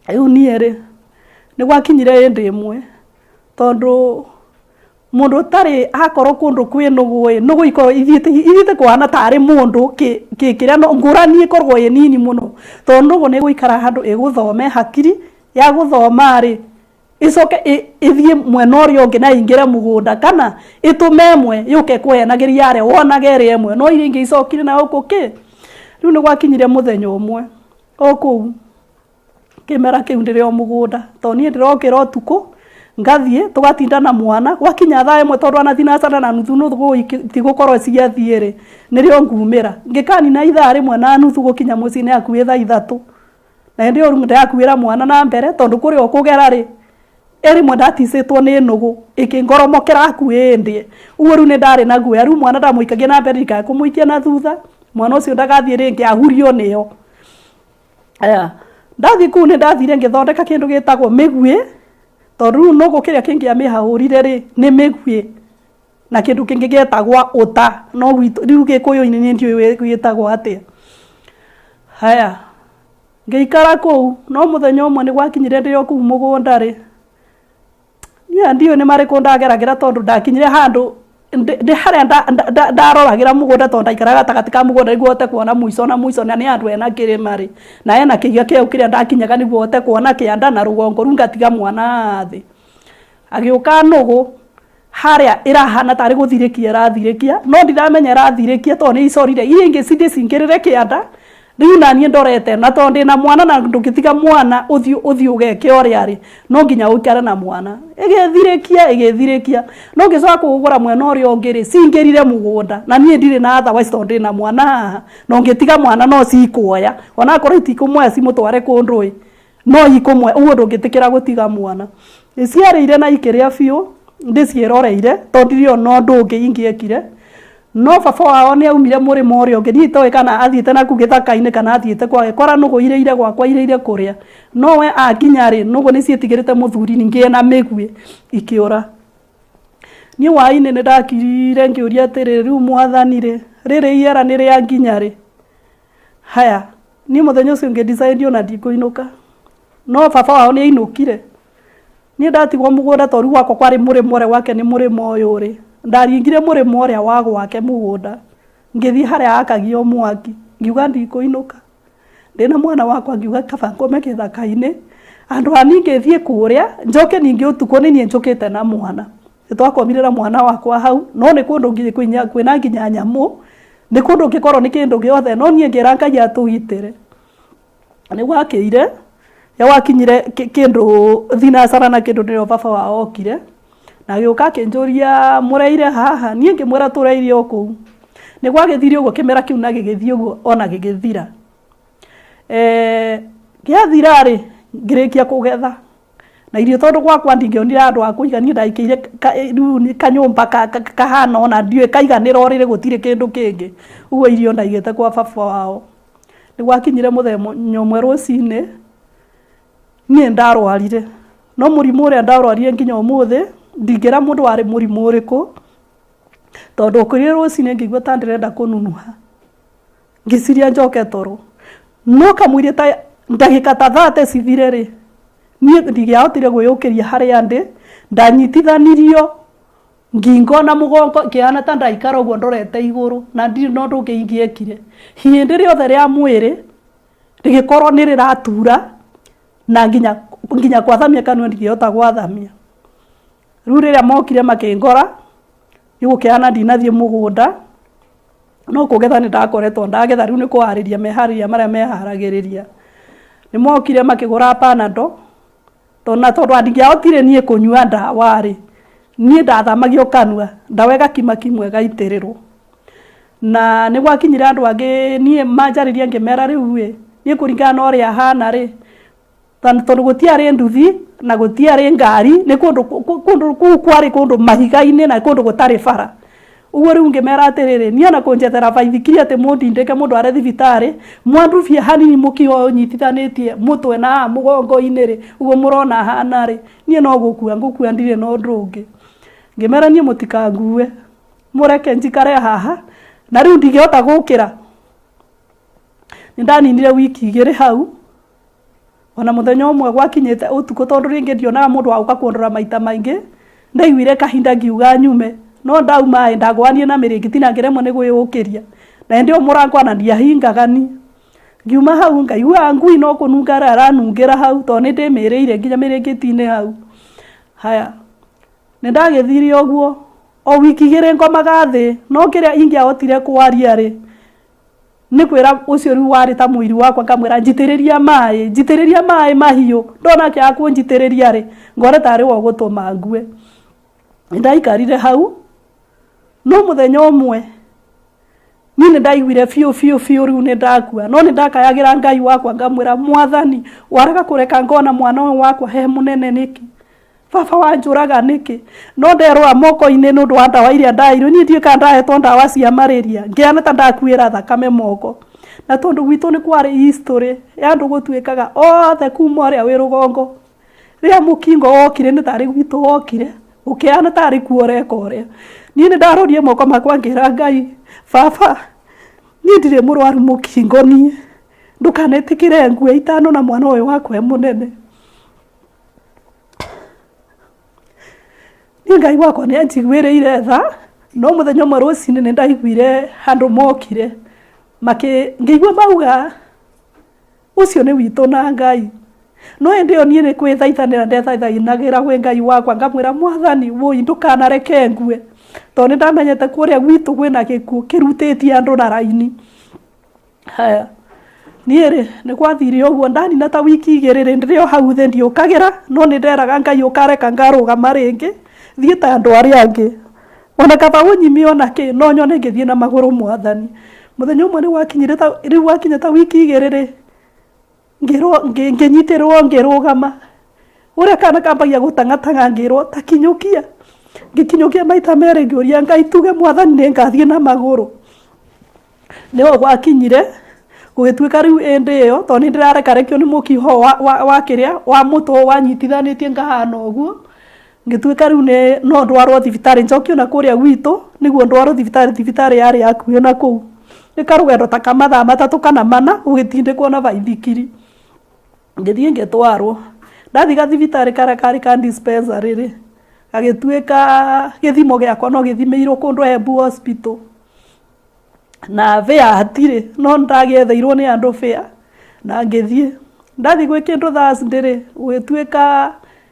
Rĩu niĩ rĩ, nĩ gwakinyire hĩndĩ ĩmwe, tondũ mũndũ ũtarĩ akorwo kũndũ kwĩ nũgũ ĩ, nũgũ ikoragwo ithiĩte ithiĩte kũhana tarĩ mũndũ kĩrĩa, ngũrani ĩkoragwo ĩ nini mũno, tondũ nũgũ nĩ ĩgũikara handũ ĩgũthome hakiri, ya gũthoma rĩ, ĩcoke ĩthiĩ mwena ũrĩa ũngĩ na ĩingĩre mũgũnda, kana ĩtũme ĩmwe yũke ĩkũhenagĩria harĩa wonage ĩrĩ ĩmwe, no iria ingĩ icokire na gũkũ kĩ. Rĩu nĩ gwakinyire mũthenya ũmwe o kũu kĩmera kĩu ndĩrĩ o mũgũnda, tondũ niĩ ndĩrokĩra ũtukũ ngathiĩ tũgatinda na mwana, gwakinya thaa ĩmwe tondũ ona thinacara na nuthu nuthu itigũkorwo ciathiĩ rĩ, nĩrĩo ngumĩra. Ngĩkanina ithaa rĩmwe na nuthu gũkinya mũciĩ nĩ hakuhĩ thaa ithatũ. Na hĩndĩ ĩyo rĩu ndĩrakuĩra mwana na mbere tondũ kũrĩa ũkũgera rĩ, ĩ rĩmwe ndaticĩtwo nĩ nũgũ ĩkĩngoromokera hakuhĩ ĩndĩe. Ũguo rĩu nĩ ndarĩ na guoya, rĩu mwana ndamũikagia na mbere ndikae kũmũikia na thutha, mwana ũcio ndagathiĩ rĩngĩ ahurio nĩyo. Aya, ndathiĩ kũu nĩ ndathire ngĩthondeka kĩndũ gĩtagwo mĩguĩ, tondũ rĩu nũgũ kĩrĩa kĩngĩamĩhahũrire rĩ, nĩ mĩguĩ na kĩndũ kĩngĩ gĩetagwo ũta, no gwitũ rĩu gĩkũyũ-inĩ niĩ ndiũĩ gĩtagwo atĩa. Haya, ngĩikara kũu, no mũthenya ũmwe nĩ gwakinyire ndĩ o kũu mũgũnda rĩ, niĩ ndiũĩ nĩ marĩkũ ndageragĩra tondũ ndakinyire handũ ndĩ harĩa ndaroragĩra mũgũnda tondũ ndaikaraga gatagatĩ ka mũgũnda nĩguo hote kuona mũico na mũico na nĩ handũ hena kĩrĩma rĩ, na hena kĩhiga kĩu kĩrĩa ndakinyaga nĩguo hote kuona kĩanda na rũgongo rũu ngatiga mwana haha thĩ. Agĩũka nũgũ harĩa ĩrahana tarĩ gũthirĩkia ĩrathirĩkia, no ndiramenya ĩrathirĩkia tondũ nĩ icorire iria ingĩ cithiĩ cingĩrĩre kĩanda. Rĩu naniĩ ndorete na tondũ ndĩna mwana na ndũngĩtiga mwana ũthiĩ ũthiĩ ũgeke ũrĩa rĩ, no nginya ũikare na mwana. Ĩgĩthirĩkia ĩgĩthirĩkia, no ngĩcoka kũgũra mwena ũrĩa ũngĩ rĩ, cingĩrire mũgũnda na niĩ ndirĩ na otherwise tondũ ndĩna mwana haha, na ũngĩtiga mwana no cikuoya, onakorwo itikũmuoya cimũtware kũndũ ĩ, no ikũmuoya, ũguo ndũngĩtĩkĩra gũtiga mwana. Ciarĩire na ikĩrĩa biũ, ndĩciĩroreire tondũ ndirĩ ona ũndũ ũngĩ ingĩekire, no baba wao nĩ aumire mũrĩmo ũrĩa ũngĩ, niĩ itoĩ kana athiĩte nakũu gĩthaka-inĩ kana athiĩte kũ, agĩkora nũgũ irĩire gwakwa irĩire kũrĩa, no we akinya rĩ, nũgũ nĩ ciĩtigĩrĩte mũthuri ningĩ ena mĩguĩ ikĩũra. Niĩ hwainĩ nĩ ndakirire ngĩũria atĩrĩrĩ, rĩu mwathani rĩ, rĩrĩ iera nĩ rĩa nginya rĩ? Haya, niĩ mũthenya ũcio ngĩ decide ona ndikũinũka, no baba wao nĩ ainũkire. Niĩ ndatigwo mũgũnda tondũ rĩu gwakwa kwarĩ mũrĩmo ũrĩa gwake nĩ mũrĩmo ũyũ rĩ, ndaringire mũrĩmo ũrĩa wa gwake mũgũnda, ngĩthiĩ harĩa hakagio mwaki, ngiuga ndikũinũka. Ndĩna mwana wakwa ngiuga kaba ngome gĩthaka-inĩ, handũ ha niĩ ngĩthiĩ kũrĩa, njoke ningĩ ũtukũ nĩ niĩ njũkĩte na mwana. Nĩ twakomire na mwana wakwa hau, no nĩ kũndũ kwĩna nginya nyamũ, nĩ kũndũ ũngĩkorwo nĩ kĩndũ gĩothe, no niĩ ngĩra Ngai atũgitĩre. Nĩ gwakĩire, rĩrĩa gwakinyire kĩndũ thinacara na kĩndũ nĩrĩo baba wao okire, na agĩũka akĩnjũria mũreire haha, niĩ ngĩmwĩra tũreire o kũu. Nĩ gwagĩthire ũguo kĩmera kĩu na gĩgĩthiĩ ũguo ona gĩgĩthira. Gĩathira rĩ, ngĩrĩkia kũgetha. Na irio tondũ gwakwa ndingĩonire handũ ha kũiga niĩ ndaikĩire rĩu nĩ kanyũmba kahana ona ndiũĩ kaiganĩra ũrĩrĩ gũtirĩ kĩndũ kĩngĩ. Ũguo irio ndaigĩte kwa baba wao. Nĩ gwakinyire mũthenya ũmwe rũcinĩ, niĩ nĩ ndarwarire. No mũrimũ ũrĩa ndarwarire nginya ũmũthĩ, ndingĩra mũndũ warĩ mũrimũ ũrĩkũ, tondũ okĩrire rũcinĩ ngĩigua ta ndĩrenda kũnunuha. Ngĩciria njoke toro. No kamũira ta ndagĩka ta 30 cithire rĩ, niĩ ndingĩahotire gwĩyũkĩria harĩa ndĩ, ndanyitithanirio ngingo na mũgongo ngĩhana ta ndaikara ũguo ndorete igũrũ na ndirĩ na ũndũ ũngĩ ingĩekire. Ihĩndĩ rĩothe rĩa mwĩrĩ rĩgĩkorwo nĩ rĩratura na nginya gwathamia kanua ndingĩhota gwathamia. Rĩu rĩrĩa mokire makĩngora, niĩ gũkĩhana ndinathiĩ mũgũnda, no kũgetha nĩ ndakoretwo ndagetha, rĩu nĩ kũharĩria meharĩria marĩa meharagĩrĩria. Nĩ mokire makĩgũra Panadol, na tondũ ndingĩahotire niĩ kũnyua ndawa rĩ, niĩ ndathamagio kanua, ndawa ĩgakimakimwo ĩgaitĩrĩrwo. Na nĩ gwakinyire andũ angĩ niĩ manjarĩria ngĩmera rĩu ĩ, niĩ kũringana na ũrĩa hana rĩ, tondũ gũtiarĩ nduthi na gũtiarĩ ngari, nĩ kũndũ kũndũ kũu kwarĩ kũndũ mahiga-inĩ na kũndũ gũtarĩ bara. Ũguo rĩu ngĩmera atĩrĩrĩ, niĩ ona kũnjethera baithikiri atĩ mũndindĩke mũndware thibitarĩ, mwandubia hanini mũkiha ũyũ ũnyitithanĩtie mũtwe na haha mũgongo-inĩ rĩ, ũguo mũrona hana rĩ, niĩ no gũkua ngũkua ndirĩ na ũndũ ũngĩ. Ngĩmera niĩ mũtikangue, mũreke njikare haha, na rĩu ndingĩhota gũkĩra. Nĩ ndaninire wiki igĩrĩ hau, Ona mũthenya ũmwe gwakinyĩte ũtukũ tondũ rĩngĩ ndionaga mũndũ wa gũka kũndora maita maingĩ, ndaiguire kahinda ngiuga nyume, no ndauma ĩ, ndagũanire na mĩrĩngĩti na ngĩremwo nĩ gwĩyũkĩria. Na hĩndĩ ĩyo mũrango ona ndiahingaga niĩ. Ngiuma hau ngaigua ngui no kũnunga ĩranungĩra hau tondũ nĩ ndĩmĩrĩire nginya mĩrĩngĩti-inĩ hau. Haya, nĩ ndagĩthire ũguo, o wiki igĩrĩ ngomaga thĩ, no kĩrĩa ingĩahotire kwaria rĩ, Nĩ kwĩra ũcio rĩu warĩ ta mũiru wakwa ngamwĩra njitĩrĩria maĩ, njitĩrĩria maĩ mahiũ, ndona akĩaga kũnjitĩrĩria rĩ, ngone tarĩ we ũgũtũma ngue. Nĩ ndaikarire hau, no mũthenya ũmwe niĩ nĩ ndaiguire biũ biũ biũ rĩu nĩ ndakua, no nĩ ndakayagĩra Ngai wakwa ngamwĩra Mwathani, warega kũreka ngona mwana ũyũ wakwa he mũnene nĩkĩ? Baba wanjũraga nĩkĩ? No nderora moko-inĩ nĩ ũndũ wa ndawa iria ndaheirwo, niĩ ndiũĩ kana ndahetwo ndawa cia malaria, ngĩhana ta ndakuĩra thakame moko. Na tondũ gwitũ nĩ kwarĩ history ya andũ gũtuĩkaga othe kuma ũrĩa wĩ rũgongo, rĩrĩa mũkingo wokire nĩ tarĩ gwitũ wokire, ũkĩhana tarĩ kuo ũreka ũrĩa. Niĩ nĩ ndarorire moko makwa ngĩra Ngai, baba niĩ ndirĩ mũrwaru mũkingo niĩ, ndũkanetĩkĩre ngue itanona mwana ũyũ wakwa e mũnene. Niĩ Ngai wakwa nĩ anjiguĩrĩire tha, no mũthenya ũmwe rũcinĩ nĩ ndaiguire andũ mokire, ngĩigua mauga ũcio nĩ witũ na Ngai. No hĩndĩ ĩyo niĩ nĩ gwĩthaithanĩra ndethaithanagĩra kwĩ Ngai wakwa ngamwĩra Mwathani wũi ndũkanareke ngue, tondũ nĩ ndamenyete kũrĩa gwitũ kwĩna gĩkuũ kĩrutĩtie andũ na raini. Haya. Niĩ rĩ, nĩ gwathire ũguo ndanina ta wiki igĩrĩ rĩ, ndĩrĩ o hau thĩ ndiũkagĩra, no nĩ nderaga Ngai ũkareka ngarũgama rĩngĩ, thiĩ ta andũ arĩa angĩ. Ona kaba ũnyime ona kĩ, no nyone ngĩthiĩ na magũrũ Mwathani. Mũthenya ũmwe nĩ gwakinyire ta, rĩu gwakinya ta wiki igĩrĩ rĩ, ngĩrwo ngĩnyitĩrĩrwo ngĩrũgama. Ũrĩa kana kambagia gũtang'atang'a ngĩrwo ta kinyũkia. Ngĩkinyũkia maita merĩ ngĩũria Ngai tuge Mwathani nĩ ngathiĩ na magũrũ. Nĩho gwakinyire gũgĩtuĩka rĩu ĩndĩ ĩyo tondũ nĩ ndĩrarekarekio nĩ mũkiho wa kĩrĩa wa mũtwe wanyitithanĩtie ngahana ũguo, ngĩtuĩka rĩu nĩ no ndwarwo thibitarĩ njokio na kũrĩa gwitũ nĩguo ndwarwo thibitarĩ, thibitarĩ yarĩ hakuhĩ na kũu. Nĩ karũgendo ta ka mathaa matatũ kana mana ũgĩtindĩkwo na baithikiri. Ngĩthiĩ ngĩtwarwo, ndathiĩ gathibitarĩ karĩa karĩ ka dispensary rĩ, gagĩtuĩka gĩthimo gĩakwa no gĩthimĩirwo kũndũ Embu Hospital. Na fare hatirĩ no nĩndagĩetheirwo nĩ andũ fare na ngĩthiĩ. Ndathiĩ gwĩ kĩndũ Thursday rĩ, gũgĩtuĩka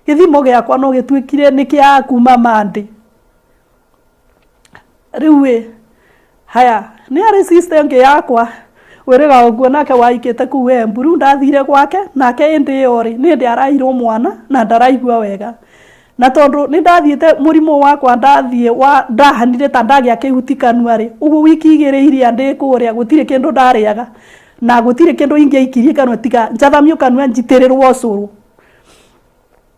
gĩthimo gĩakwa no gĩtuĩkire nĩ kĩa kuma Monday. Rĩu ĩ, haya nĩ harĩ sister ĩngĩ yakwa wĩrĩga ũguo nake waikĩte kũu Embu, rĩu ndathire gwake nake hĩndĩ ĩyo rĩ, nĩ hĩndĩ araheirwo mwana na ndaraigua wega. Na tondũ nĩ ndathiĩte mũrimũ wakwa ndathiĩ wa ndahanire ta ndagĩa kĩhuti kanua rĩ, ũguo wiki igĩrĩ iria ndĩ kũrĩa gũtirĩ kĩndũ ndarĩaga na gũtirĩ kĩndũ ingĩaikirie kanua tiga njathamio kanua njitĩrĩrwo ũcũrũ.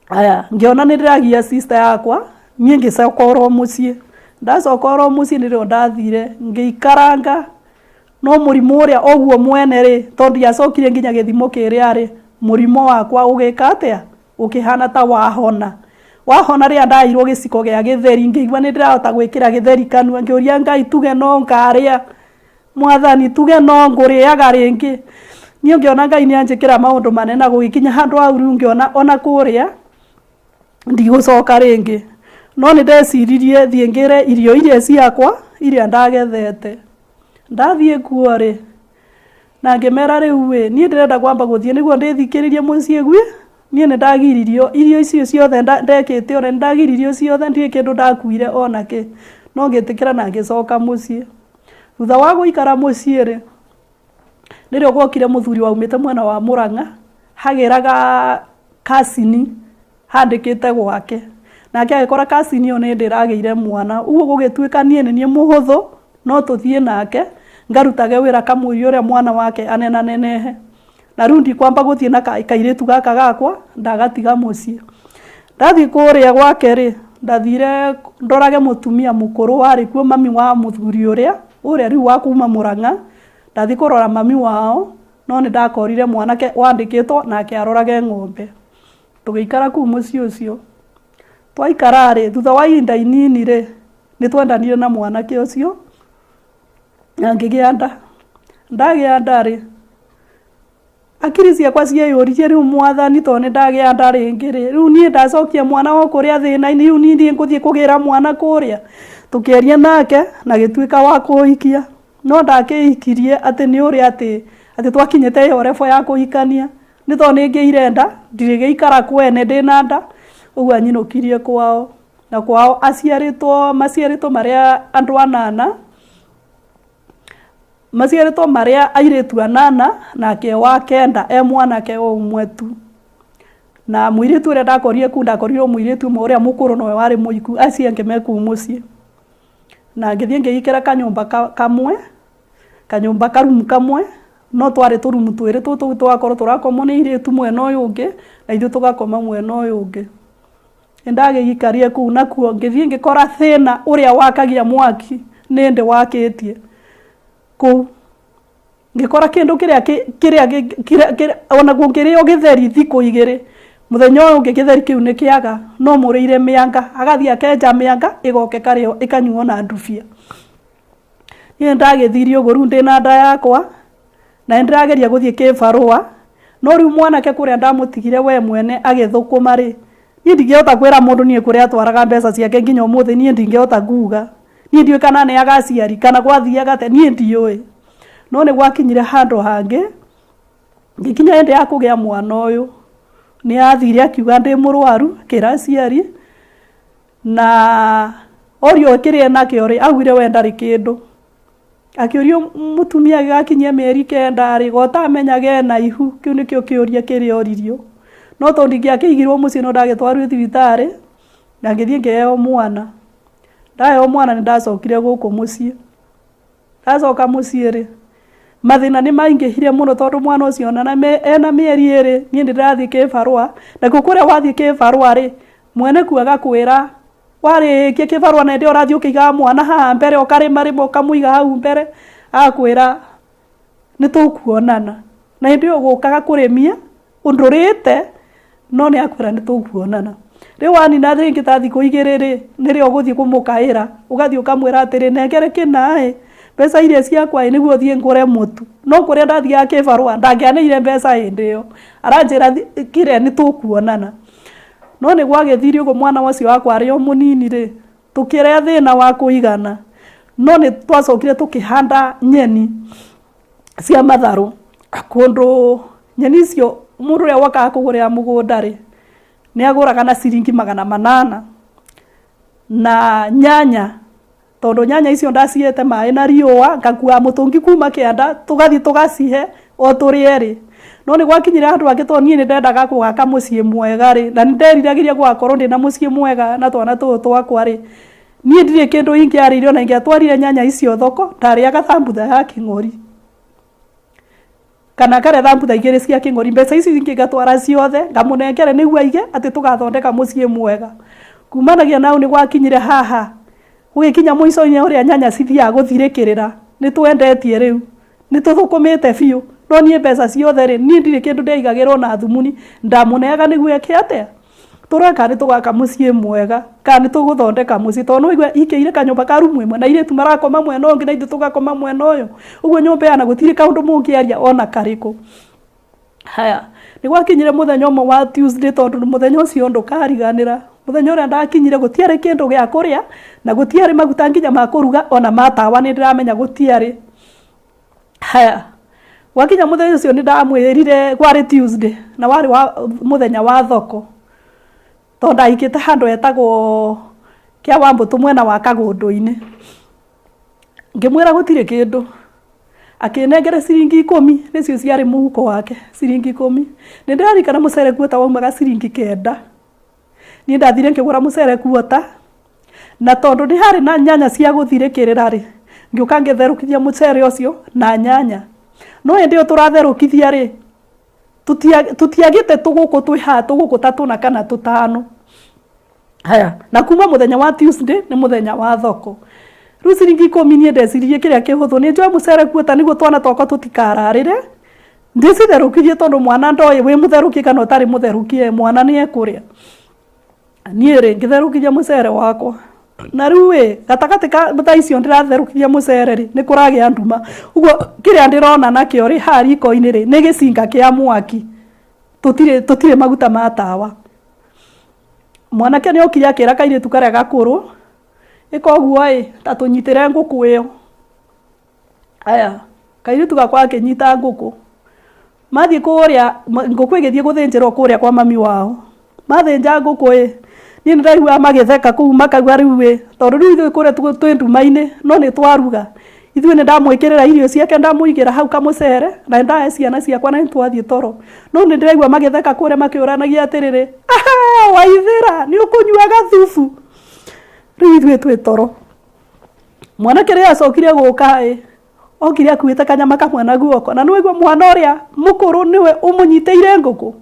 Aya, ngĩona nĩ ndĩragia sister yakwa, niĩ ngĩcoka oro mũciĩ. Ndacoka oro mũciĩ nĩrĩo ndathire ngĩikaranga, no mũrimũ ũrĩa ũguo mwene rĩ, tondũ ndiacokire nginya gĩthimo kĩrĩa rĩ, mũrimũ wakwa ũgĩka atĩa? Ũkĩhana ta wahona. Wahona rĩrĩa ndaheirwo gĩciko gĩa gĩtheri ngĩigua nĩ ndĩrahota gwĩkĩra gĩtheri kanua, ngĩũria Ngai tuge no ngarĩa, Mwathani tuge no ngũrĩaga rĩngĩ. Niĩ ngĩona Ngai nĩ anjĩkĩra maũndũ manene na gũgĩkinya handũ hau rĩu ngĩona ona kũrĩa ndigũcoka rĩngĩ. No nĩ ndeciririe thiĩ ngĩre irio iria ciakwa iria ndagethete. Ndathiĩ kuo rĩ, Na ngĩmera rĩu ĩ, niĩ ndĩrenda kwamba gũthiĩ nĩguo ndĩthikĩrĩrie mũciĩ gwi, niĩ nĩ ndagiririo, irio icio ciothe ndekĩte ũrĩa, nĩ ndagiririo ciothe ndirĩ kĩndũ ndakuire ona kĩ, no ngĩtĩkĩra na ngĩcoka mũciĩ. Thutha wa gũikara mũciĩ rĩ, nĩrĩo gwokire mũthuri waumĩte mwena wa Mũrang'a, agĩraga cousin handĩkĩte gwake. Nake agĩkora cousin ĩyo nĩ hĩndĩ ĩragĩire mwana. Ũguo gũgĩtuĩka niĩ nĩ niĩ mũhũthũ, no tũthiĩ nake, ngarutage wĩra kamũira ũrĩa mwana wake anenanenehe. Na rĩu ndikwamba gũthiĩ na kairĩtu gaka gakwa, ndagatiga mũciĩ. Ndathiĩ kũrĩa gwake rĩ, ndathire ndorage mũtumia mũkũrũ warĩ kuo mami wa mũthuri ũrĩa, ũrĩa rĩu wa kuma Mũrang'a. Ndathiĩ kũrora mami wao, no nĩ ndakorire mwanake wandĩkĩtwo nake arorage ng'ombe. Tũgĩikara kũu mũciĩ ũcio. Twaikara rĩ, thutha wa ihinda inini rĩ, nĩ twendanire na mwanake ũcio, na ngĩgĩa nda. Ndagĩa nda rĩ, hakiri ciakwa cieyũririe rĩu Mwathani tondũ nĩ ndagĩa nda rĩngĩ rĩ, rĩu niĩ ndacokia mwana o kũrĩa thĩna-inĩ, rĩu niĩ ngũthiĩ kũgĩra mwana kũrĩa? Tũkĩaria nake na agĩtuĩka wa kũhikia. No ndakĩhikirie atĩ nĩ ũrĩa atĩ, atĩ twakinyĩte ĩyo level ya kũhikania. Nĩ tondũ nĩ ngĩire nda, ndirĩgĩikara kwene ndĩna nda, ũguo anyinũkirie kwao. Na kwao aciarĩtwo, maciarĩtwo marĩ andũ anana, maciarĩtwo marĩ airĩtu anana, nake e wa kenda e mwanake o ũmwe tu. Na mũirĩtu ũrĩa ndakorire kũu, ndakorire o mũirĩtu ũmwe ũrĩa mũkũrũ nowe warĩ mũhiku, acio angĩ me kũu mũciĩ. Na ngĩthiĩ ngĩikara kanyũmba kamwe, kanyũmba karumu kamwe, no twarĩ tũrumu twĩrĩ tũtũ tũgakorwo tũrakomwo nĩ airĩtu mwena ũyũ ũngĩ, na ithuĩ tũgakoma mwena ũyũ ũngĩ. Nĩ ndagĩikarire kũu nakuo ngĩthiĩ ngĩkora thĩna ũrĩa wakagia mwaki nĩ ndĩ wakĩtie kũu. Ngĩkora kĩndũ kĩrĩa kĩrĩa kĩrĩa ona kũngĩrĩo gĩtheri thikũ igĩrĩ, mũthenya ũyũ ũngĩ gĩtheri kĩu nĩ kĩaga, no mũrĩire mĩanga, agathiĩ akenja mĩanga ĩgoka ĩkarĩo ĩkanyuo na ndubia. Niĩ nĩ ndagĩthire ũguo rĩu ndĩna nda yakwa, na nĩ ndĩrageria gũthiĩ kĩbarũa, no rĩu mwanake kũrĩa ndamũtigire we mwene agĩthũkũma rĩ, niĩ ndingĩhota kwĩra mũndũ niĩ kũrĩa atwaraga mbeca ciake nginya ũmũthĩ niĩ ndingĩhota kuga. Niĩ ndiũĩ kana aneaga aciari kana gwathiaga atĩa, niĩ ndiũĩ. No nĩ gwakinyire handũ hangĩ, ngĩkinya hĩndĩ ya kũgĩa mwana ũyũ, nĩ athire akiuga ndĩ mũrwaru, akĩra aciari, na orio kĩrĩa enakĩo rĩ, augire we ndarĩ kĩndũ. Akĩũrio mũtumia agĩgakinyia mĩeri 9 rĩ, gotamenyaga ena ihu, kĩu nĩkĩo kĩũria kĩrĩa oririo. No tondũ ndingĩakĩigirwo mũciĩ no ndagĩtwarirwo thibitarĩ, na ngĩthiĩ ngĩheo mwana. Ndaheo mwana nĩ ndacokire gũkũ mũciĩ. Ndacoka mũciĩ rĩ, mathĩna nĩ maingĩhire mũno tondũ mwana ũcio ona ena mĩeri 2 niĩ nĩ ndĩrathiĩ kĩbarũa, nakuo kũrĩa wathiĩ kĩbarũa rĩ, mwene kuo agakwĩra warĩkia kĩbarũa na hĩndĩ ĩyo ũrathiĩ ũkĩigaga mwana haha mbere ũkarĩmarĩma ũkamũiga hau mbere, agakwĩra nĩ tũkuonana. Na hĩndĩ ĩyo ũgũkaga kũrĩmia ndũrĩte no nĩ akwĩra nĩ tũkuonana. Rĩu wanina rĩngĩ ta thikũ 2 rĩ, nĩrĩo ũgũthiĩ kũmũkaĩra, ũgathiĩ ũkamwĩra atĩrĩ nengere kĩna ĩ, mbeca iria ciakwa ĩ, nĩguo thiĩ ngũre mũtu. No kũrĩa ndathiaga kĩbarũa ndangĩaneire mbeca hĩndĩ ĩyo, aranjĩra kĩrĩa nĩ tũkuonana. No nĩ gwagĩthire ũguo mwana ũcio wakwa arĩ o mũnini rĩ, tũkĩrĩa thĩna wa kũigana, no nĩ twacokire tũkĩhanda nyeni cia matharũ kũndũ nyeni icio mũndũ ũrĩa wokaga kũgũrĩra mũgũnda rĩ, nĩ agũraga na ciringi 800 na nyanya tondũ nyanya icio ndacihete maĩ na riũa ngakua mũtũngi kuma kĩanda tũgathiĩ tũgacihe o tũrĩ erĩ. No nĩ gwakinyire handũ hangĩ tondũ niĩ nĩ ndendaga gũgaka mũciĩ mwega rĩ, na nĩ nderiragĩria gũgakorwo ndĩna mũciĩ mwega na twana tũtũ twakwa rĩ, niĩ ndirĩ kĩndũ ingĩarĩire ona ingĩatwarire nyanya icio thoko, ndarĩaga thambutha ya kĩng'ori. Kana ngarĩa thambutha 2 cia kĩng'ori, mbeca icio ingĩ ngatwara ciothe ngamũnengere nĩguo aige atĩ tũgathondeka mũciĩ mwega. Kumanagia na hau nĩ gwakinyire haha, gũgĩkinya mũico-inĩ ũrĩa nyanya cithiaga gũthirĩkĩrĩra, nĩ twendetie rĩu, nĩ tũthũkũmĩte biũ, no niĩ mbeca ciothe rĩ, niĩ ndirĩ kĩndũ ndeigagĩra ona thumuni, ndamũneaga nĩguo eke atĩa? Tũrore kana nĩ tũgaka mũciĩ mwega, kana nĩ tũgũthondeka mũciĩ, tondũ nĩ waigua ikĩire kanyũmba ka rumu ĩmwe na airĩtu marakoma mwena ũyũ ũngĩ na ithuĩ tũgakoma mwena ũyũ, ũguo nyũmba ĩhana gũtirĩ kaũndũ mũngĩaria ona karĩkũ. Haya, nĩ gwakinyire mũthenya ũmwe wa Tuesday tondũ mũthenya ũcio ndũkariganĩra, mũthenya ũrĩa ndakinyire gũtiarĩ kĩndũ gĩa kũrĩa na gũtiarĩ maguta nginya ma kũruga ona ma tawa nĩ ndĩramenya gũtiarĩ. Haya, gwakinya mũthenya ũcio nĩ ndamwĩrire kwarĩ Tuesday na warĩ wa mũthenya wa thoko tondũ ndahikĩte handũ hetagwo kĩa Wambũtũ mwena wa Kagũndũ-inĩ. Ngĩmwĩra gũtirĩ kĩndũ, akĩnengera ciringi 10 nĩcio ciarĩ mũhuko wake, ciringi 10. Nĩ ndĩraririkana mũcere guota waumaga ciringi 9. Niĩ ndathire ngĩgũra mũcere guota, na tondũ nĩ harĩ na nyanya cia gũthirĩkĩrĩra rĩ, ngĩũka ngĩtherũkithia mũcere ũcio na nyanya. No hĩndĩ ĩyo tũratherũkithia rĩ, tũtiagĩte tũgũkũ twĩ haha tũgũkũ ta tũna kana tũtano. Haya, na kuma mũthenya wa Tuesday nĩ mũthenya wa thoko. Rĩu ciringi 10 niĩ ndeciririe kĩrĩa kĩhũthũ nĩ njoe mũcere guota nĩguo twana twakwa tũtikararĩre, ndĩcitherũkirie tondũ mwana ndoĩ wĩ mũtherũkie kana ũtarĩ mũtherũkie mwana nĩ ekũrĩa. Niĩ rĩ ngĩtherũkithia mũcere wakwa na rĩu ĩ gatagatĩ ka thaa icio ndĩratherũkithia mũcere rĩ nĩ kũragĩa nduma, ũguo kĩrĩa ndĩrona nakĩo rĩ haha riko-inĩ rĩ nĩ gĩcinga kĩa mwaki, tũtirĩ maguta ma tawa. Mwanake nĩ okire akĩra kairĩtu karĩa gakũrũ, ĩka ũguo ĩ ta tũnyitĩre ngũkũ ĩyo. Aya, kairĩtu gakwa gakĩnyita ngũkũ, mathiĩ kũrĩa, ngũkũ ĩgĩthiĩ gũthĩnjĩrwo kũrĩa kwa mami wao. Mathĩnja ngũkũ ĩ, niĩ nĩ ndaiguaga magĩtheka kũu makauga rĩu ĩ, tondũ rĩu ithuĩ kũrĩa twĩ nduma-inĩ no nĩ twaruga. Ithuĩ nĩ ndamwĩkĩrĩra irio ciake ndamũigĩra hau kamũcere na nĩ ndahe ciana ciakwa na nĩ twathiĩ toro. No nĩ ndĩraigua magĩtheka kũrĩa makĩũranagia atĩrĩrĩ, ahaa Waithĩra nĩ ũkũnyua gathubu? Rĩu ithuĩ twĩ toro. Mwanake rĩrĩa acokire gũka ĩ, okire akuĩte kanyama kamwe na guoko na nĩ waigua mwana ũrĩa mũkũrũ nĩwe ũmũnyitĩire ngũkũ.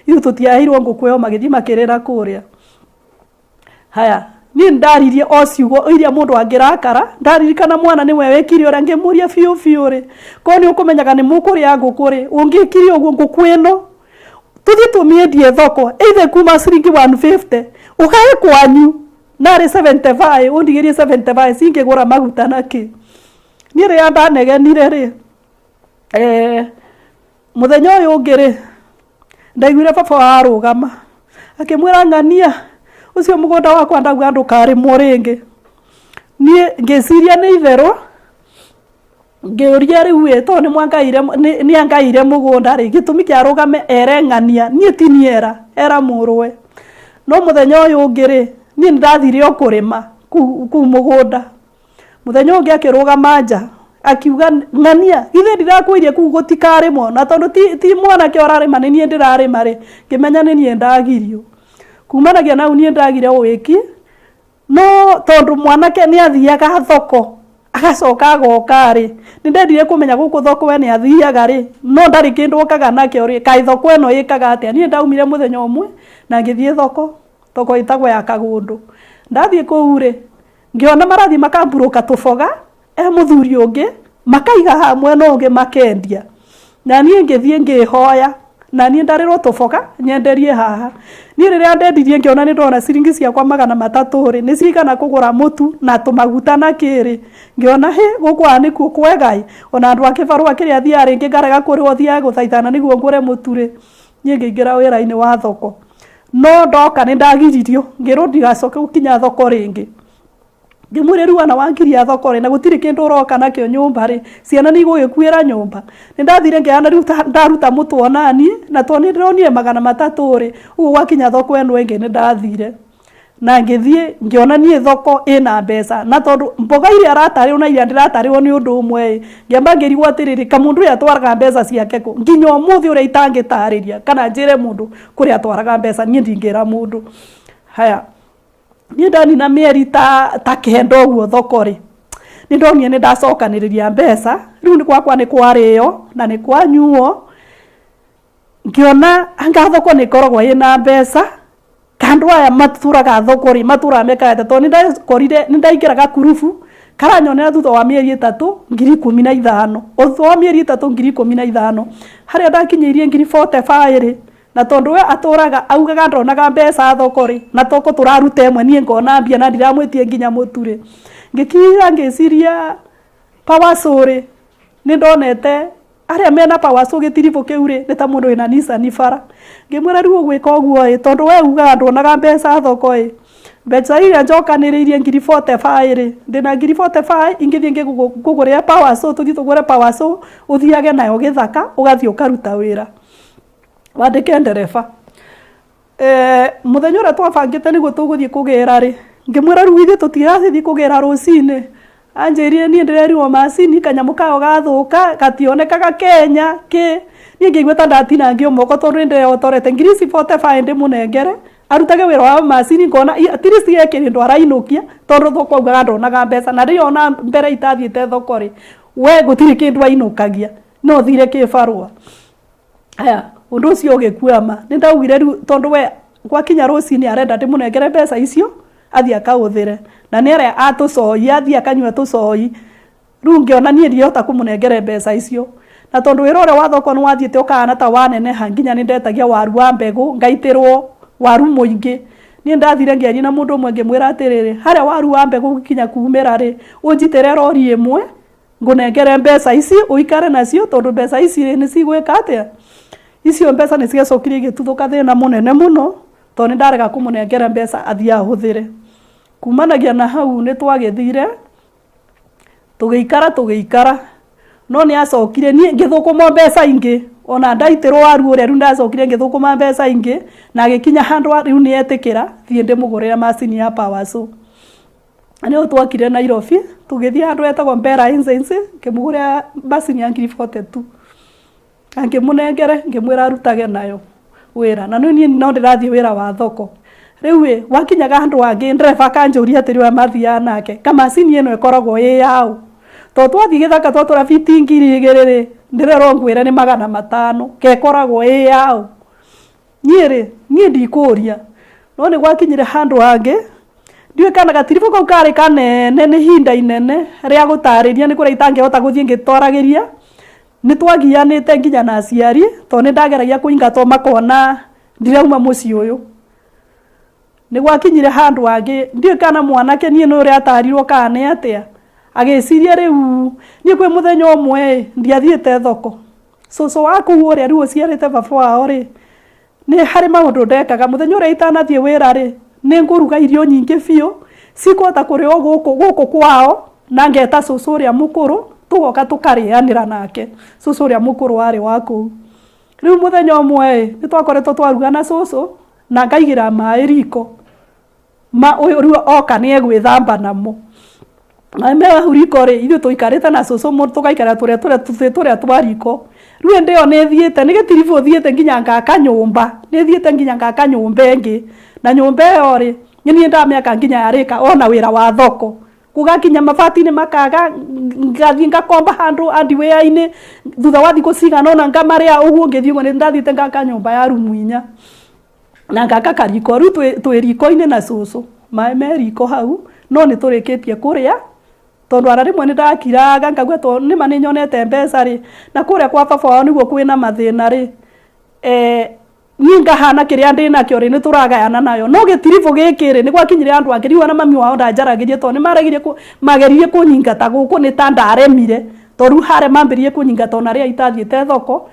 Ithuĩ tũtiaheirwo ngũkũ ĩyo magĩthiĩ makĩrĩra kũrĩa. Haya, niĩ nĩ ndaririe o ciugo iria mũndũ angĩrakara, ndaririkana mwana nĩwe wekire ũrĩa ngĩmũria biũ biũ rĩ, korwo nĩ ũkũmenyaga nĩ mũkũrĩa ngũkũ rĩ, ũngĩkire ũguo ngũkũ ĩno tũthiĩ tũmĩendie thoko either kuma ciringi 150 ũgae kwanyu narĩ 75 ũndigĩrie 75 cingĩgũra maguta na kĩ. Niĩ rĩrĩa ndanegenire rĩ, mũthenya ũyũ ũngĩ rĩ, ndaiguire baba wao arũgama akĩmwĩra ng'ania ũcio mũgũnda wakwa ndauga ndũkarĩmwo rĩngĩ. Niĩ ngĩciria nĩ itherũ, ngĩũria rĩu ĩ tondũ nĩ angaĩire mũgũnda rĩ, gĩtũmi kĩa arũgame ere ng'ania, niĩ ti niĩ era, era mũrũwe. No mũthenya ũyũ ũngĩ rĩ, niĩ nĩ ndathire o kũrĩma kũu mũgũnda. Mũthenya ũyũ ũngĩ akĩrũgama nja, Akiuga, "Ng'ania, githĩ ndirakwĩire kũu gũtikarĩmwo?" Na tondũ ti mwanake ũrarĩma nĩ niĩ ndĩrarĩma rĩ, ngĩmenya nĩ niĩ ndagirio. Kumanagia na hau niĩ ndagire ũwĩki, no tondũ mwanake nĩ athiaga thoko agacoka agoka rĩ, nĩ ndendire kũmenya gũkũ thoko we nĩ athiaga rĩ, no ndarĩ kĩndũ okaga nakĩo rĩ, kaĩ thoko ĩno ĩkaga atĩa? Niĩ ndaumire mũthenya ũmwe na ngĩthiĩ thoko, thoko ĩtagwo ya Kagũndũ. Ndathiĩ kũu rĩ, ngĩona marathiĩ makamburũka tũboga e mũthuri ũngĩ, makaiga haha mwena ũngĩ makendia. Na niĩ ngĩthiĩ ngĩhoya, na niĩ ndarĩrwo tũboga nyenderie haha. Niĩ rĩrĩa ndendirie ngĩona nĩ ndona ciringi ciakwa 300 rĩ, nĩ cigana kũgũra mũtu na tũmaguta na kĩ rĩ, ngĩona hĩ, gũkũ haha nĩkuo kwega ĩ, ona andũ a kĩbarũa kĩrĩa thiaga rĩngĩ ngarega kũrĩhwo thiage gũthaithana nĩguo ngũre mũtu rĩ, niĩ ngĩingĩra wĩra-inĩ wa thoko. No ndoka nĩ ndagiririo, ngĩrwo ndigacoke gũkinya thoko rĩngĩ. Ngĩmwĩra rĩu wana wangiria thoko rĩ, na gũtirĩ kĩndũ ũroka nakĩo nyũmba rĩ, ciana nĩ igũgĩkuĩra nyũmba. Nĩ ndathire ngĩhana rĩu ndaruta mũtwe onaniĩ, na tondũ nĩ ndĩronire 300 rĩ, ũguo gwakinya thoko ĩno ĩngĩ nĩ ndathire. Na ngĩthiĩ ngĩona niĩ thoko ĩna mbeca, na tondũ mboga iria aratarĩrwo na iria ndĩratarĩrwo nĩ ũndũ ũmwe ĩ, ngĩamba ngĩrigwo atĩrĩrĩ, kamũndũ ũyũ atwaraga mbeca ciake kũ? Nginya ũmũthĩ ũrĩa itangĩtarĩria kana njĩre mũndũ kũrĩa atwaraga mbeca, niĩ ndingĩra mũndũ. Haya. Niĩ ndanina mĩeri ta 9 ũguo thoko rĩ, nĩ ndonire nĩ ndacokanĩrĩria mbeca, rĩu nĩ gwakwa nĩ kwarĩo na nĩ kwanyuo, ngĩona anga thoko nĩ ĩkoragwo ĩna mbeca, ka andũ aya matũraga thoko rĩ, matũraga mekaga atĩa, tondũ nĩ ndakorire, nĩ ndaingĩraga ngurubu, karanyonera thutha wa mĩeri 3 15,000, o thutha wa mĩeri 3 15,000, harĩa ndakinyĩirie ngiri 45 rĩ, Na tondũ we atũraga augaga ndonaga mbeca thoko rĩ, na toko tũraruta ĩmwe niĩ ngona mbia na ndiramwĩtie nginya mũtu rĩ, ngĩkira ngĩciria power saw rĩ, nĩ ndonete arĩa mena power saw gĩtiribũ kĩu rĩ, nĩ ta mũndũ wĩna Nissan bara. Ngĩmwĩra rĩu ũgwĩka ũguo ĩ, tondũ we ugaga nduonaga mbeca thoko ĩ, mbeca iria njokanĩrĩirie ngiri 45 rĩ, ndĩna ngiri 45 ingĩthiĩ ngũgũrĩre power saw, tũthiĩ tũgũre power saw, ũthiage nayo gĩthaka, ũgathiĩ ũkaruta wĩra. Wandĩke ndereba. Mũthenya ũrĩa twabangĩte nĩguo tũgũthiĩ kũgĩra rĩ, ngĩmwĩra rĩu ithuĩ tũtirathiĩ kũgĩra rũcinĩ, anjĩrire niĩ ndĩrerirwo macini kanyamũ kayo gathũka gationekaga Kenya kĩ, niĩ ngĩigua ta ndatinangio moko tondũ nĩ ndĩrehotorete ngiri ici 45 ndĩmũnengere arutage wĩra wa macini ngona at least he kĩndũ arainũkia tondũ thoko augaga ndonaga mbeca na rĩrĩa ona mbere itathiĩte thoko rĩ, we gũtirĩ kĩndũ ainũkagia no thire kĩbarũa. Aya, ũndũ ũcio ũgĩkuama, nĩ ndaugire rĩu tondũ we gwakinya rũcinĩ arenda ndĩmũnengere mbeca icio, athiĩ akahũthĩre. Na nĩ arĩa a tũcoi, athiĩ akanyua tũcoi, rĩu ngĩona niĩ ndingĩhota kũmũnengere mbeca icio. Na tondũ wĩra ũrĩa wa thoko nĩ wathiĩte ũkahana ta waneneha nginya nĩ ndetagia waru wa mbegũ, ngaitĩrwo waru mũingĩ. Niĩ ndathire ngĩaria na mũndũ ũmwe ngĩmwĩra atĩrĩrĩ, harĩa waru wa mbegũ ũgĩkinya kumĩra rĩ, ũnjitĩre rori ĩmwe, Ngũnengere mbeca ici ũikare nacio tondũ mbeca ici rĩ nĩ cigwĩka atĩa? Icio mbeca nĩ ciacokire igĩtuthũka thĩna mũnene mũno tondũ nĩ ndarega kũmũnengera mbeca athiĩ ahũthĩre. Kumanagia na hau nĩ twagĩthire tũgĩikara tũgĩikara no nĩ acokire niĩ ngĩthũkũma mbeca ingĩ ona ndaitĩrwo waru ũrĩa rĩu ndacokire ngĩthũkũma mbeca ingĩ na agĩkinya handũ rĩu nĩ etĩkĩra thiĩ ndĩmũgũrĩre macini ya power saw. Nĩho twokire Nairobi, tũgĩthiĩ handũ hetagwo Mbera Agency, ngĩmũgũrĩra macini ya ngiri 42. Na ngĩmũnengere, ngĩmwĩra arutage nayo wĩra. Na niĩ no ndĩrathiĩ wĩra wa thoko. Rĩu ĩ, gwakinyaga handũ hangĩ ndereba akanjũria atĩrĩ ũrĩa mathiaga nake, kamacini ĩno ĩkoragwo ĩ yaũ? Tondũ twathiĩ gĩthaka twatwara biti 2000 rĩ, ndĩrerwo ngwĩre nĩ 500, kekoragwo ĩ yaũ? Niĩ rĩ, niĩ ndikũũria. No nĩ gwakinyire handũ hangĩ, ndiũĩ kana gatiribũ kau karĩ kanene nĩ ihinda inene rĩa gũtarĩria nĩ kũrĩa itangĩhota gũthiĩ ngĩtwaragĩria. Nĩ twagianĩte nginya na aciari, tondũ nĩ ndageragia kũingatwo makona ndirauma mũciĩ ũyũ. Nĩ gwakinyire handũ hangĩ, ndiũĩ kana mwanake niĩ nĩ ũrĩa atarirwo kana nĩ atĩa, agĩciria rĩu, niĩ kwĩ mũthenya ũmwe ĩ, ndiathiĩte thoko. Cũcũ wa kũu ũrĩa rĩu ũciarĩte baba wao rĩ, nĩ harĩ maũndũ ndekaga. Mũthenya ũrĩa itanathiĩ wĩra rĩ, nĩ ngũruga irio nyingĩ biũ, cikũhota kũrĩo gũkũ gũkũ kwao, na ngeta cũcũ ũrĩa mũkũrũ, tũgoka tũkarĩanĩra nake. Cũcũ ũrĩa mũkũrũ warĩ wa kũu. Rĩu mũthenya ũmwe ĩ, nĩ twakoretwo twaruga na cũcũ, na ngaigĩra maĩ riko, ma ũyũ rĩu oka nĩ egwĩthamba namo. Maĩ me hau riko rĩ, ithuĩ tũikarĩte na cũcũ tũgaikara tũrĩa tũrĩa tũtĩ tũrĩa twa riko. Rĩu hĩndĩ ĩyo nĩ thiĩte, nĩ gĩtiribũ thiĩte nginya ngaka nyũmba, nĩ thiĩte nginya ngaka nyũmba ĩngĩ. Na nyũmba ĩyo rĩ, nĩ niĩ ndamĩaka nginya yarĩka ona wĩra wa thoko. Gũgakinya mabati nĩ makaga, ngathiĩ ngakomba handũ hardware-inĩ, thutha wa thikũ cigana ũna ngamarĩha, ũguo ngĩthiĩ ũguo nĩ ndathiĩte ngaka nyũmba ya rumu inya. Na ngaka kariko rĩu twĩ riko-inĩ na cũcũ, maĩ me riko hau, no nĩ tũrĩkĩtie kũrĩa, tondũ ona rĩmwe nĩ ndakiraga ngaigua tondũ nĩma nĩ nyonete mbeca rĩ, na kũrĩa kwa baba wao nĩguo kwĩna mathĩna rĩ, niĩ ngahana kĩrĩa ndĩnakĩo rĩ, nĩ tũragayana nayo. No gĩtiribũ gĩkĩ rĩ, nĩ gwakinyire handũ hangĩ rĩu ona mami wao ndanjaragĩria tondũ nĩ maregire mageririe kũnyingata gũkũ nĩ ta ndaremire, tondũ rĩu harĩa mambĩrĩirie kũnyingata ona rĩrĩa itathiĩte thoko,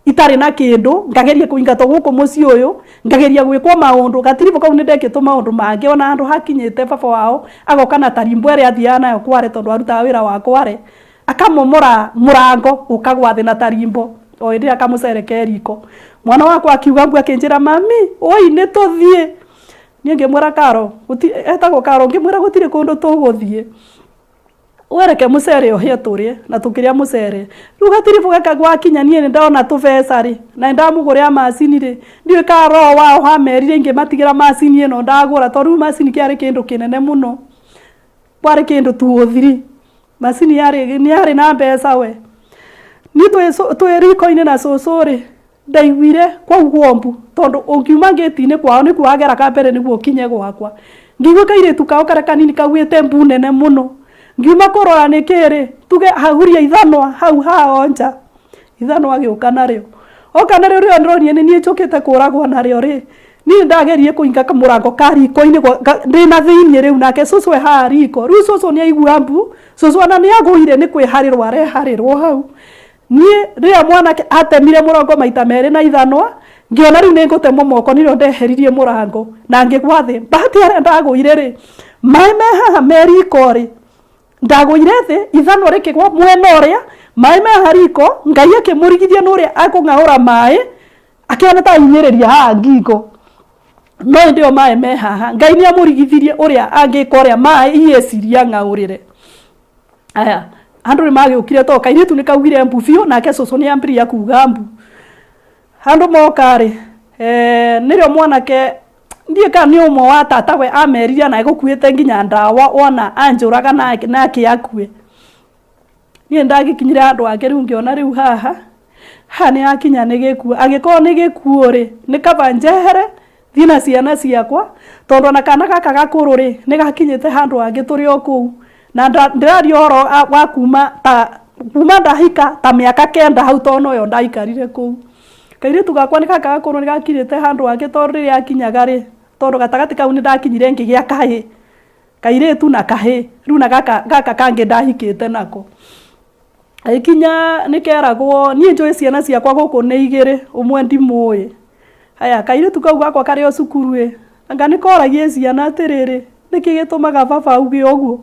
itarĩ na kĩndũ, ngageria kũingatwo gũkũ mũciĩ ũyũ, ngageria gwĩkwo maũndũ, gatiribũ kau nĩ ndekĩtwo maũndũ mangĩ ona handũ hakinyĩte baba wao agoka na tarimbo ĩrĩa athiaga nayo kware tondũ arutaga wĩra wa kware, akamomora mũrango ũkagwa thĩ na tarimbo o hĩndĩ ĩyo kamũcere ke riko. Mwana wakwa akiuga mbu akĩnjĩra mami ũi nĩ tũthiĩ. Niĩ ngĩmwĩra Karo, etagwo Karo, ngĩmwĩra gũtirĩ kũndũ tũgũthiĩ. We reke mũcere ũhĩe tũrĩe na tũkĩrĩa mũcere. Rĩu gatiribũ gaka gwakinya niĩ nĩ ndona tũbeca rĩ, na nĩ ndamũgũrĩra macini rĩ, ndiũĩ kana roho wao wamerire ingĩmatigĩra macini ĩno ndagũra tondũ rĩu macini kĩarĩ kĩndũ kĩnene mũno. Kwarĩ kĩndũ two or three. Macini yarĩ nĩ yarĩ na mbeca we. Niĩ twĩ riko-inĩ na cũcũ rĩ, Ndaiguire kwaugwo mbu tondũ ũngiuma ngĩti-inĩ kwao nĩkuo wageraga mbere nĩguo ũkinye gwakwa. Ngĩigua kairĩtu kao karĩa kanini kaugĩte mbu nene mũno. Ngiuma kũrora nĩkĩ rĩ, tuge ahuria ithanwa hau hao nja. Ithanwa agĩũka narĩo. Oka narĩo rĩrĩa ndĩronire nĩ niĩ njũkĩte kũragwo narĩo rĩ, niĩ nĩ ndageririe kũinga kamũrango ka riko-inĩ ndĩna thĩiniĩ rĩu nake cũcũ e haha riko. Rĩu cũcũ nĩ aigua mbu, cũcũ ona nĩ agũire nĩ kwĩharĩrwo areharĩrwo hau. Niĩ rĩrĩa mwanake atemire mũrango maita merĩ na ithanwa, ngĩona rĩu nĩ ngũtemwo moko nĩrĩo ndeheririe mũrango na ngĩgwa thĩ. Bahati harĩa ndagũire rĩ, maĩ me haha me riko rĩ, ndagũire thĩ ithanwa rĩkĩgwa mwena ũrĩa, maĩ me haha riko, Ngai akĩmũrigithia nĩ ũrĩa akũng'aũra maĩ, akĩona ta ahinyĩrĩria haha ngingo. No hĩndĩ ĩyo maĩ me haha, Ngai nĩ amũrigithirie ũrĩa angĩka ũrĩa maĩ ieciria ang'aũrĩre. Aya, andũ nĩ magĩũkire tondũ kairĩtu nĩ kaugire mbu biũ nake cũcũ nĩ ambĩrĩria kuga mbu. Andũ moka rĩ, nĩrĩo mwanake ndiũĩ kana nĩ ũmwe wa tata we amerire ona egũkuĩte nginya ndawa wona anjũraga nake akue. Niĩ nĩ ndagĩkinyire handũ hangĩ rĩu ngĩona rĩu haha, haha nĩ hakinya nĩ gĩkuũ. Angĩkorwo nĩ gĩkuũ rĩ, nĩ kaba njehere thiĩ na ciana ciakwa, tondũ ona kana gaka gakũrũ rĩ, nĩ gakinyĩte handũ hangĩ tũrĩ o kũu. Na ndĩraria ũhoro wa kuma ta kuma ndahika ta mĩaka kenda hau tondũ noyo ndaikarire kũu. Kairĩtu gakwa nĩ gaka gakũrũ nĩ gakinyĩte handũ hangĩ tondũ rĩrĩa akinyaga rĩ, tondũ gatagatĩ kau nĩ ndakinyire ngĩgĩa kahĩĩ, kairĩtu na kahĩĩ, rĩu na gaka gaka kangĩ ndahikĩte nako. Agĩkinya nĩ keragwo, niĩ njũĩ ciana ciakwa gũkũ nĩ igĩrĩ, ũmwe ndimũĩ. Haya, kairĩtu kau gakwa karĩ o cukuru ĩ, anga nĩ koragia ciana atĩrĩrĩ, nĩkĩ gĩtũmaga baba auge ũguo?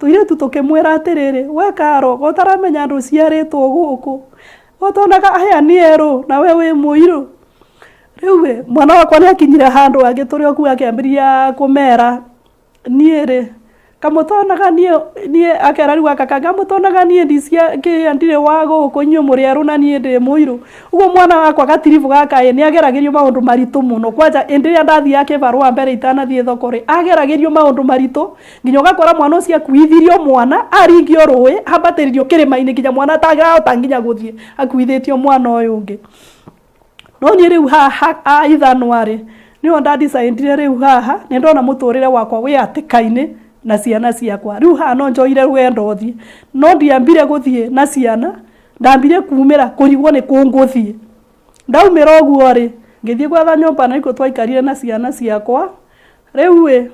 Tũirĩtu tũkĩmwĩra atĩrĩrĩ, we Karo, we ũtaramenya ndũciarĩtwo gũkũ, we ũtonaga aya nĩ erũ na we wĩ mũirũ? Rĩu ĩ, mwana wakwa nĩ akinyire handũ hangĩ tũrĩ o kũu akĩambĩrĩria kũmera Niĩ rĩ, kamũtonaga niĩ niĩ akera rĩu gaka kangĩ kamũtonaga niĩ ndicia kĩrĩa ndirĩ wa gũkũ inyuĩ mũrĩ erũ na niĩ ndĩ mũirũ. Ũguo mwana wakwa gatiribũ gaka ĩ nĩ ageragĩrio maũndũ maritũ mũno. Kwanja hĩndĩ ĩrĩa ndathiaga kĩbarũa mbere itanathiĩ thoko rĩ, ageragĩrio maũndũ maritũ nginya ũgakora mwana ũcio akuithĩrio mwana aringio rũĩ ambatĩrĩrio kĩrĩma-inĩ nginya mwana atarahota nginya gũthiĩ akuithĩtio mwana ũyũ ũngĩ. No niĩ rĩu haha a ithanwa rĩ, nĩho nda decide rĩu haha, nĩ ndona mũtũrĩre wakwa wĩ hatĩka-inĩ na ciana ciakwa. Rĩu haha no njoire rũgendo thiĩ, no ndiambire gũthiĩ na ciana, ndambire kumĩra kũrigwo nĩ kũ ngũthiĩ. Ndaumĩra ũguo rĩ, ngĩthiĩ gwetha nyũmba na nĩkuo twaikarire na ciana ciakwa. Rĩu ĩ,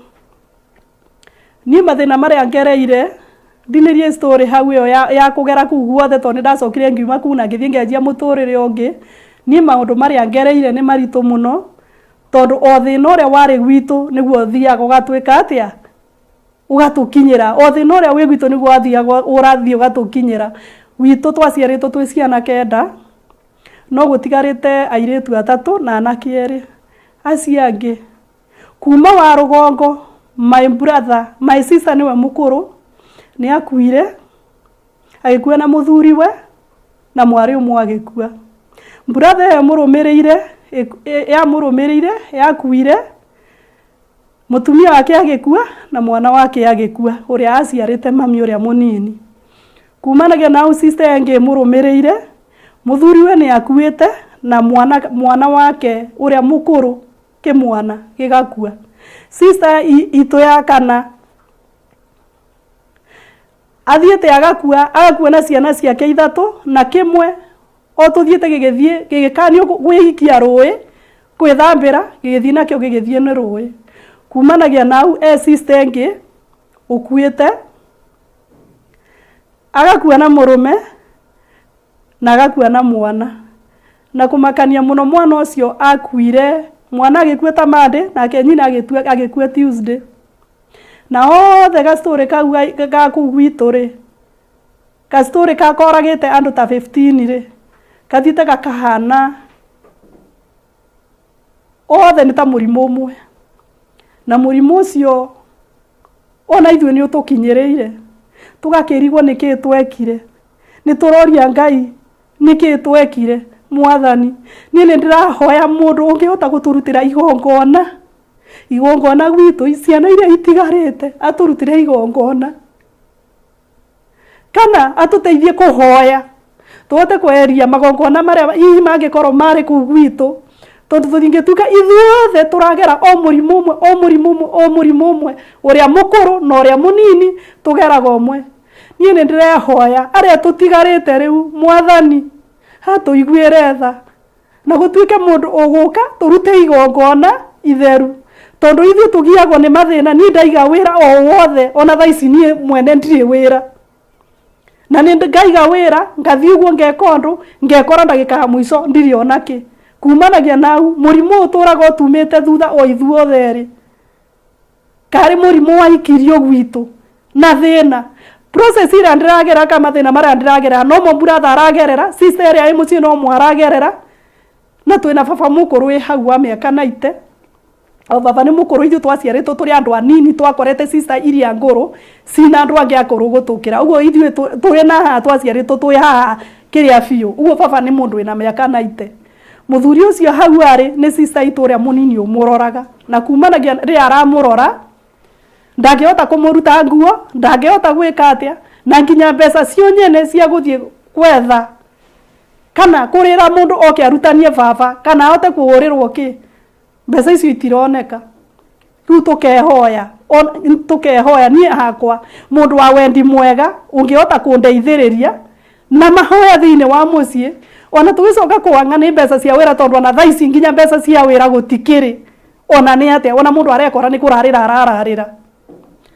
Niĩ mathĩna marĩa ngereire, ndinĩrie story hau ĩyo ya kũgera kũu guothe tondũ nĩ ndacokire ngiuma kũu na ngĩthiĩ ngĩanjia mũtũrĩre ũngĩ. Niĩ maũndũ marĩa ngereire nĩ maritũ mũno, tondũ o thĩna ũrĩa warĩ gwitũ nĩguo ũthiaga ũgatwĩka atĩa? Ũgatũkinyĩra. O thĩna ũrĩa wĩ gwitũ nĩguo wathiaga ũrathiĩ ũgatũkinyĩra. Gwitũ twaciarĩtwo twĩ ciana kenda, no gũtigarĩte airĩtu atatũ na anake erĩ. Acio angĩ Kuma wa rũgongo my brother, my sister nĩwe mũkũrũ, Nĩ akuire, agĩkua na mũthuriwe na mwarĩ ũmwe agĩkua. Brother ĩyo ĩmũrũmĩrĩire, yamũrũmĩrĩire yakuire, mũtumia wake agĩkua na mwana wake agĩkua, ũrĩa aciarĩte mami ũrĩa mũnini. Kumanagia na hau sister ĩyo ĩngĩ ĩmũrũmĩrĩire, mũthuriwe nĩ akuĩte na mwana wake ũrĩa mũkũrũ kĩmwana gĩgakua. Sister itũ ya kana athiĩte agakua, agakua na ciana ciake ithatũ na kĩmwe o tũthiĩte gĩgĩthiĩ gĩgĩkanio gwĩikia rũĩ gwĩthambĩra gĩgĩthiĩ nakĩo gĩgĩthiĩ nĩ rũĩ. Kumanagia na hau e sister ĩngĩ ũkuĩte agakua na mũrũme na agakua na mwana. Na kũmakania mũno mwana ũcio akuire, mwana agĩkua ta Monday nake nyina agĩkua Tuesday. Na othe ga story kau ga kũu gwitũ rĩ, ga story ka koragĩte andũ ta 15 rĩ, gathiĩte gakahana othe nĩ ta mũrimũ ũmwe. Na mũrimũ ũcio ona ithuĩ nĩ ũtũkinyĩrĩire, tũgakĩrigwo nĩkĩĩ twekire. Nĩ tũroria Ngai nĩkĩĩ twekire Mwathani. Niĩ nĩ ndĩrahoya mũndũ ũngĩhota gũtũrutĩra igongona, igongona gwitũ, ciana iria itigarĩte atũrutĩre igongona. Kana atũteithie kũhoya tũhote kweheria magongona marĩa hihi mangĩkorwo marĩ kũu gwitũ, tondũ tũtingĩtuĩka ithuothe tũragera o mũrimũ ũmwe, o mũrimũ ũmwe, o mũrimũ ũmwe, ũrĩa mũkũrũ na ũrĩa mũnini tũgeraga ũmwe. Niĩ nĩ ndĩrehoya arĩa tũtigarĩte rĩu, Mwathani atũiguĩre tha, na gũtuĩke mũndũ ũgũka tũrute igongona itheru, tondũ ithuĩ tũgiagwo nĩ mathĩna. Niĩ ndaiga wĩra o wothe, ona thaa ici niĩ mwene ndirĩ wĩra, na nĩ ngaiga wĩra ngathiĩ ũguo ngeka ũndũ ngekora ndagĩka ya mũico ndirĩ ona kĩ. Kumanagia na hau mũrimũ ũyũ ũtũraga ũtumĩte thutha o ithuothe erĩ, karĩ mũrimũ waikirio gwitũ na thĩna. Process ĩrĩa ndĩragerera kana mathĩna marĩa ndĩragerera nomo brother aragerera, sister ĩrĩa ĩ mũciĩ nomo aragerera, na twĩna baba mũkũrũ wĩ hau wa mĩaka 90. O baba nĩ mũkũrũ, ithuĩ twaciarĩtwo tũrĩ andũ anini, twakorete sister iria ngũrũ cina andũ angĩ akũrũ gũtũkĩra. Ũguo ithuĩ tũrĩ na haha twaciarĩtwo twĩ haha kĩrĩa biũ. Ũguo baba nĩ mũndũ wĩna mĩaka 90. Mũthuri ũcio hau arĩ nĩ sister itũ ũrĩa mũnini ũmũroraga, na kumanagia rĩrĩa aramũrora ndangĩhota kũmũruta nguo, ndangĩhota gwĩka atĩa, na nginya mbeca cio nyene cia gũthiĩ gwetha kana kũrĩra mũndũ oke arutanie baba kana ahote kũhũrĩrwo kĩ, mbeca icio itironeka. Rĩu tũkehoya, tũkehoya niĩ hakwa mũndũ wa wendi mwega ũngĩhota kũndeithĩrĩria na mahoya thĩinĩ wa mũciĩ, ona tũgĩcoka kũanga nĩ mbeca cia wĩra, tondũ ona thaa ici nginya mbeca cia wĩra gũtikĩrĩ, ona nĩ atĩa, ona mũndũ arekora nĩ kũrarĩra arararĩra,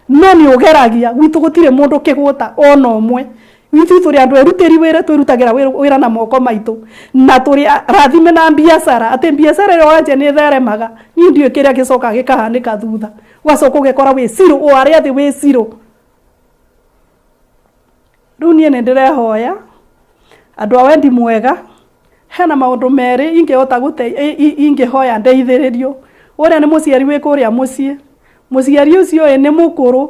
no nĩ ũgeragia. Gwitũ gũtirĩ mũndũ kĩgũta ona ũmwe. Ithuĩ tũrĩ andũ erutĩri wĩra, twĩrutagĩra wĩra na moko maitũ, na tũrĩ rathime na biacara, atĩ biacara ĩrĩa wanjia nĩ ĩtheremaga. Niĩ ndiũĩ kĩrĩa gĩcokaga gĩkahanĩka thutha, ũgacoka ũgekora wĩ zero, o harĩa thĩ wĩ zero. Rĩu niĩ nĩ ndĩrehoya andũ a wendi mwega, hena maũndũ merĩ ingĩhota gũte ingĩhoya ndeithĩrĩrio. Ũrĩa nĩ mũciari wĩ kũrĩa mũciĩ, mũciari ũcio ĩ nĩ mũkũrũ,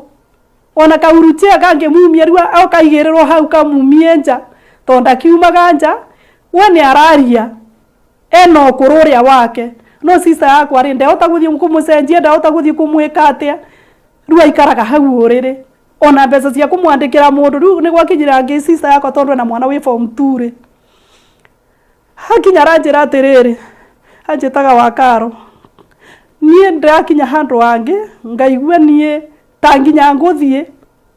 ona ka wheelchair kangĩmumia rĩu okaigĩrĩrwo hau kamumie nja, tondũ ndakiumaga nja, we nĩ araria ena ũkũrũ ũrĩa wake. No sister yakwa rĩ, ndehota gũthiĩ kũmũcenjia, ndahota gũthiĩ kũmwĩka atĩa, rĩu aikaraga hau ũrĩrĩ. Ona mbeca cia kũmwandĩkĩra mũndũ, rĩu nĩ gwakinyire angĩ sister yakwa tondũ ena mwana wĩ form 2 rĩ, hakinya aranjĩra atĩrĩrĩ, anjĩtaga wa Karo, niĩ ndĩrakinya handũ hangĩ ngaigua niĩ ta nginya ngũthiĩ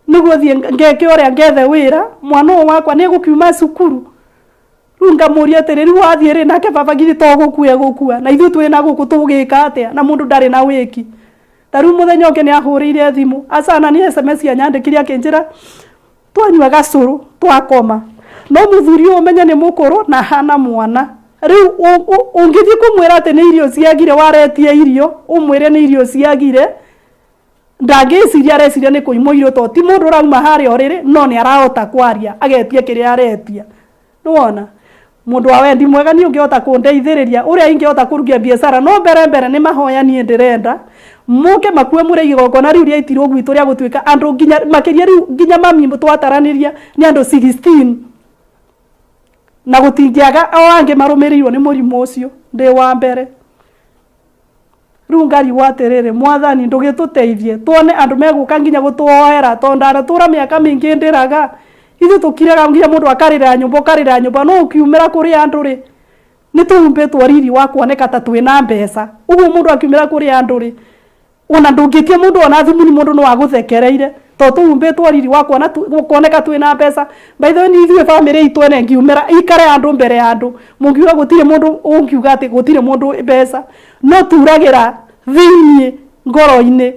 nĩguo thiĩ ngeke ũrĩa ngethe wĩra, mwana ũyũ wakwa nĩ egũkiuma cukuru. Rĩu ngamũria atĩrĩ, rĩu wathiĩ rĩ, nake baba githĩ to gũkua egũkua, na ithuĩ twĩ na gũkũ tũgĩka atĩa, na mũndũ ndarĩ na wĩki. Ta rĩu mũthenya ũngĩ nĩ ahũrĩire thimũ, aca na nĩ SMS anyandĩkire akĩnjĩra twanyua gacũrũ twakoma, no mũthuri ũyũ ũmenye nĩ mũkũrũ na ahana mwana. Rĩu ũngĩthiĩ kũmwĩra atĩ nĩ irio ciagire, waretia irio, ũmwĩre nĩ irio ciagire, ndangĩciria, areciria nĩ kũimwo irio, tondũ ti mũndũ ũrauma harĩa ũrĩrĩ, no nĩ arahota kwaria, agetia kĩrĩa aretia. Nĩwona? Mũndũ wa wendi mwega niĩ ũngĩhota kũndeithĩrĩria ũrĩa ingĩhota kũrugia biacara no mbere mbere nĩ mahoya niĩ ndĩrenda mũke makue mũrĩ igongona rĩu rĩaitirwo gwitũ rĩa gũtuĩka andũ nginya makĩria rĩu nginya mami twataranĩria nĩ andũ 16 na gũtingĩaga o angĩ marũmĩrĩirwo nĩ mũrimũ ũcio ndĩ wa mbere. Rĩu ngarigwo atĩrĩrĩ, Mwathani ndũgĩtũteithie tuone andũ megũka nginya gũtũhoera tondũ ndanatũra mĩaka mĩingĩ ndĩraga. Ithuĩ tũkiraga nginya mũndũ akarĩra nyũmba ũkarĩra nyũmba no ũkiumĩra kũrĩ andũ rĩ, nĩ tũhumbĩtwo riri wa kuoneka ta twĩna mbeca. Ũguo mũndũ akiumĩra kũrĩ andũ rĩ, ona ndũngĩtia mũndũ ona thimũ mũndũ no agũthekereire tondũ tũhumbĩtwo riri wa kuona kuoneka twĩna mbeca. By the way niĩ ithuĩ bamĩrĩ itũ ene ĩngiumĩra ikare handũ mbere ya andũ mũngiuga gũtirĩ mũndũ ũngiuga atĩ gũtirĩ mũndũ mbeca no turagĩra thĩiniĩ ngoro-inĩ.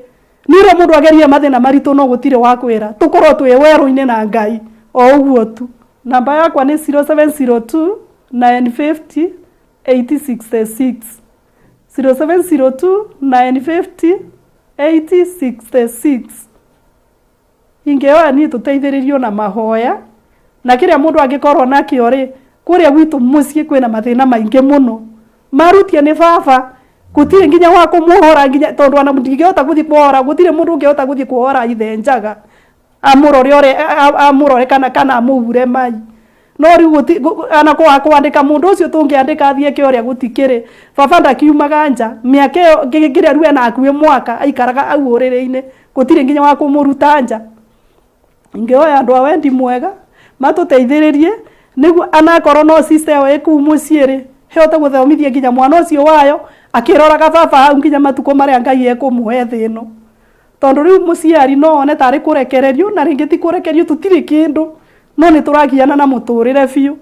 Nĩ ũrĩa mũndũ agerie mathĩna maritũ no gũtirĩ wa kwĩra tũkorwo twĩ werũ-inĩ na Ngai o ũguo tu. Namba yakwa nĩ 0702 950 866. 0702 950 866. Ingĩhoya niĩ tũteithĩrĩrio na mahoya, na kĩrĩa mũndũ angĩkorwo nakĩo rĩ, kũrĩa gwitũ mũciĩ kwĩna mathĩna maingĩ mũno. Marutie nĩ baba, gũtirĩ nginya wa kũmuohora nginya tondũ ona ndingĩhota gũthiĩ kuohora, gũtirĩ mũndũ ũngĩhota gũthiĩ kuohora ithe njaga. Amũrore ũrĩa amũrore kana kana amũhure mai. No rĩu ona kwandĩka mũndũ ũcio tũngĩandĩka athiĩ eke ũrĩa gũtikĩrĩ. Baba ndakiumaga nja, mĩaka ĩyo kĩrĩa rĩu ena hakuhĩ mwaka aikaraga hau ũrĩrĩ-inĩ, gũtirĩ nginya wa kũmũruta nja. Ingĩhoya andũ a wendi mwega matũteithĩrĩrie nĩguo anakorwo no sister ĩyo ĩ kũu mũciĩ rĩ, ĩhote gũthomithia nginya mwana ũcio wayo akĩroraga baba hau nginya matukũ marĩa Ngai ekũmũhe thĩ ĩno. Tondũ rĩu mũciari no one tarĩ kũrekererio na rĩngĩ ti kũrekerio tũtirĩ kĩndũ no nĩ tũragiana na mũtũrĩre biũ.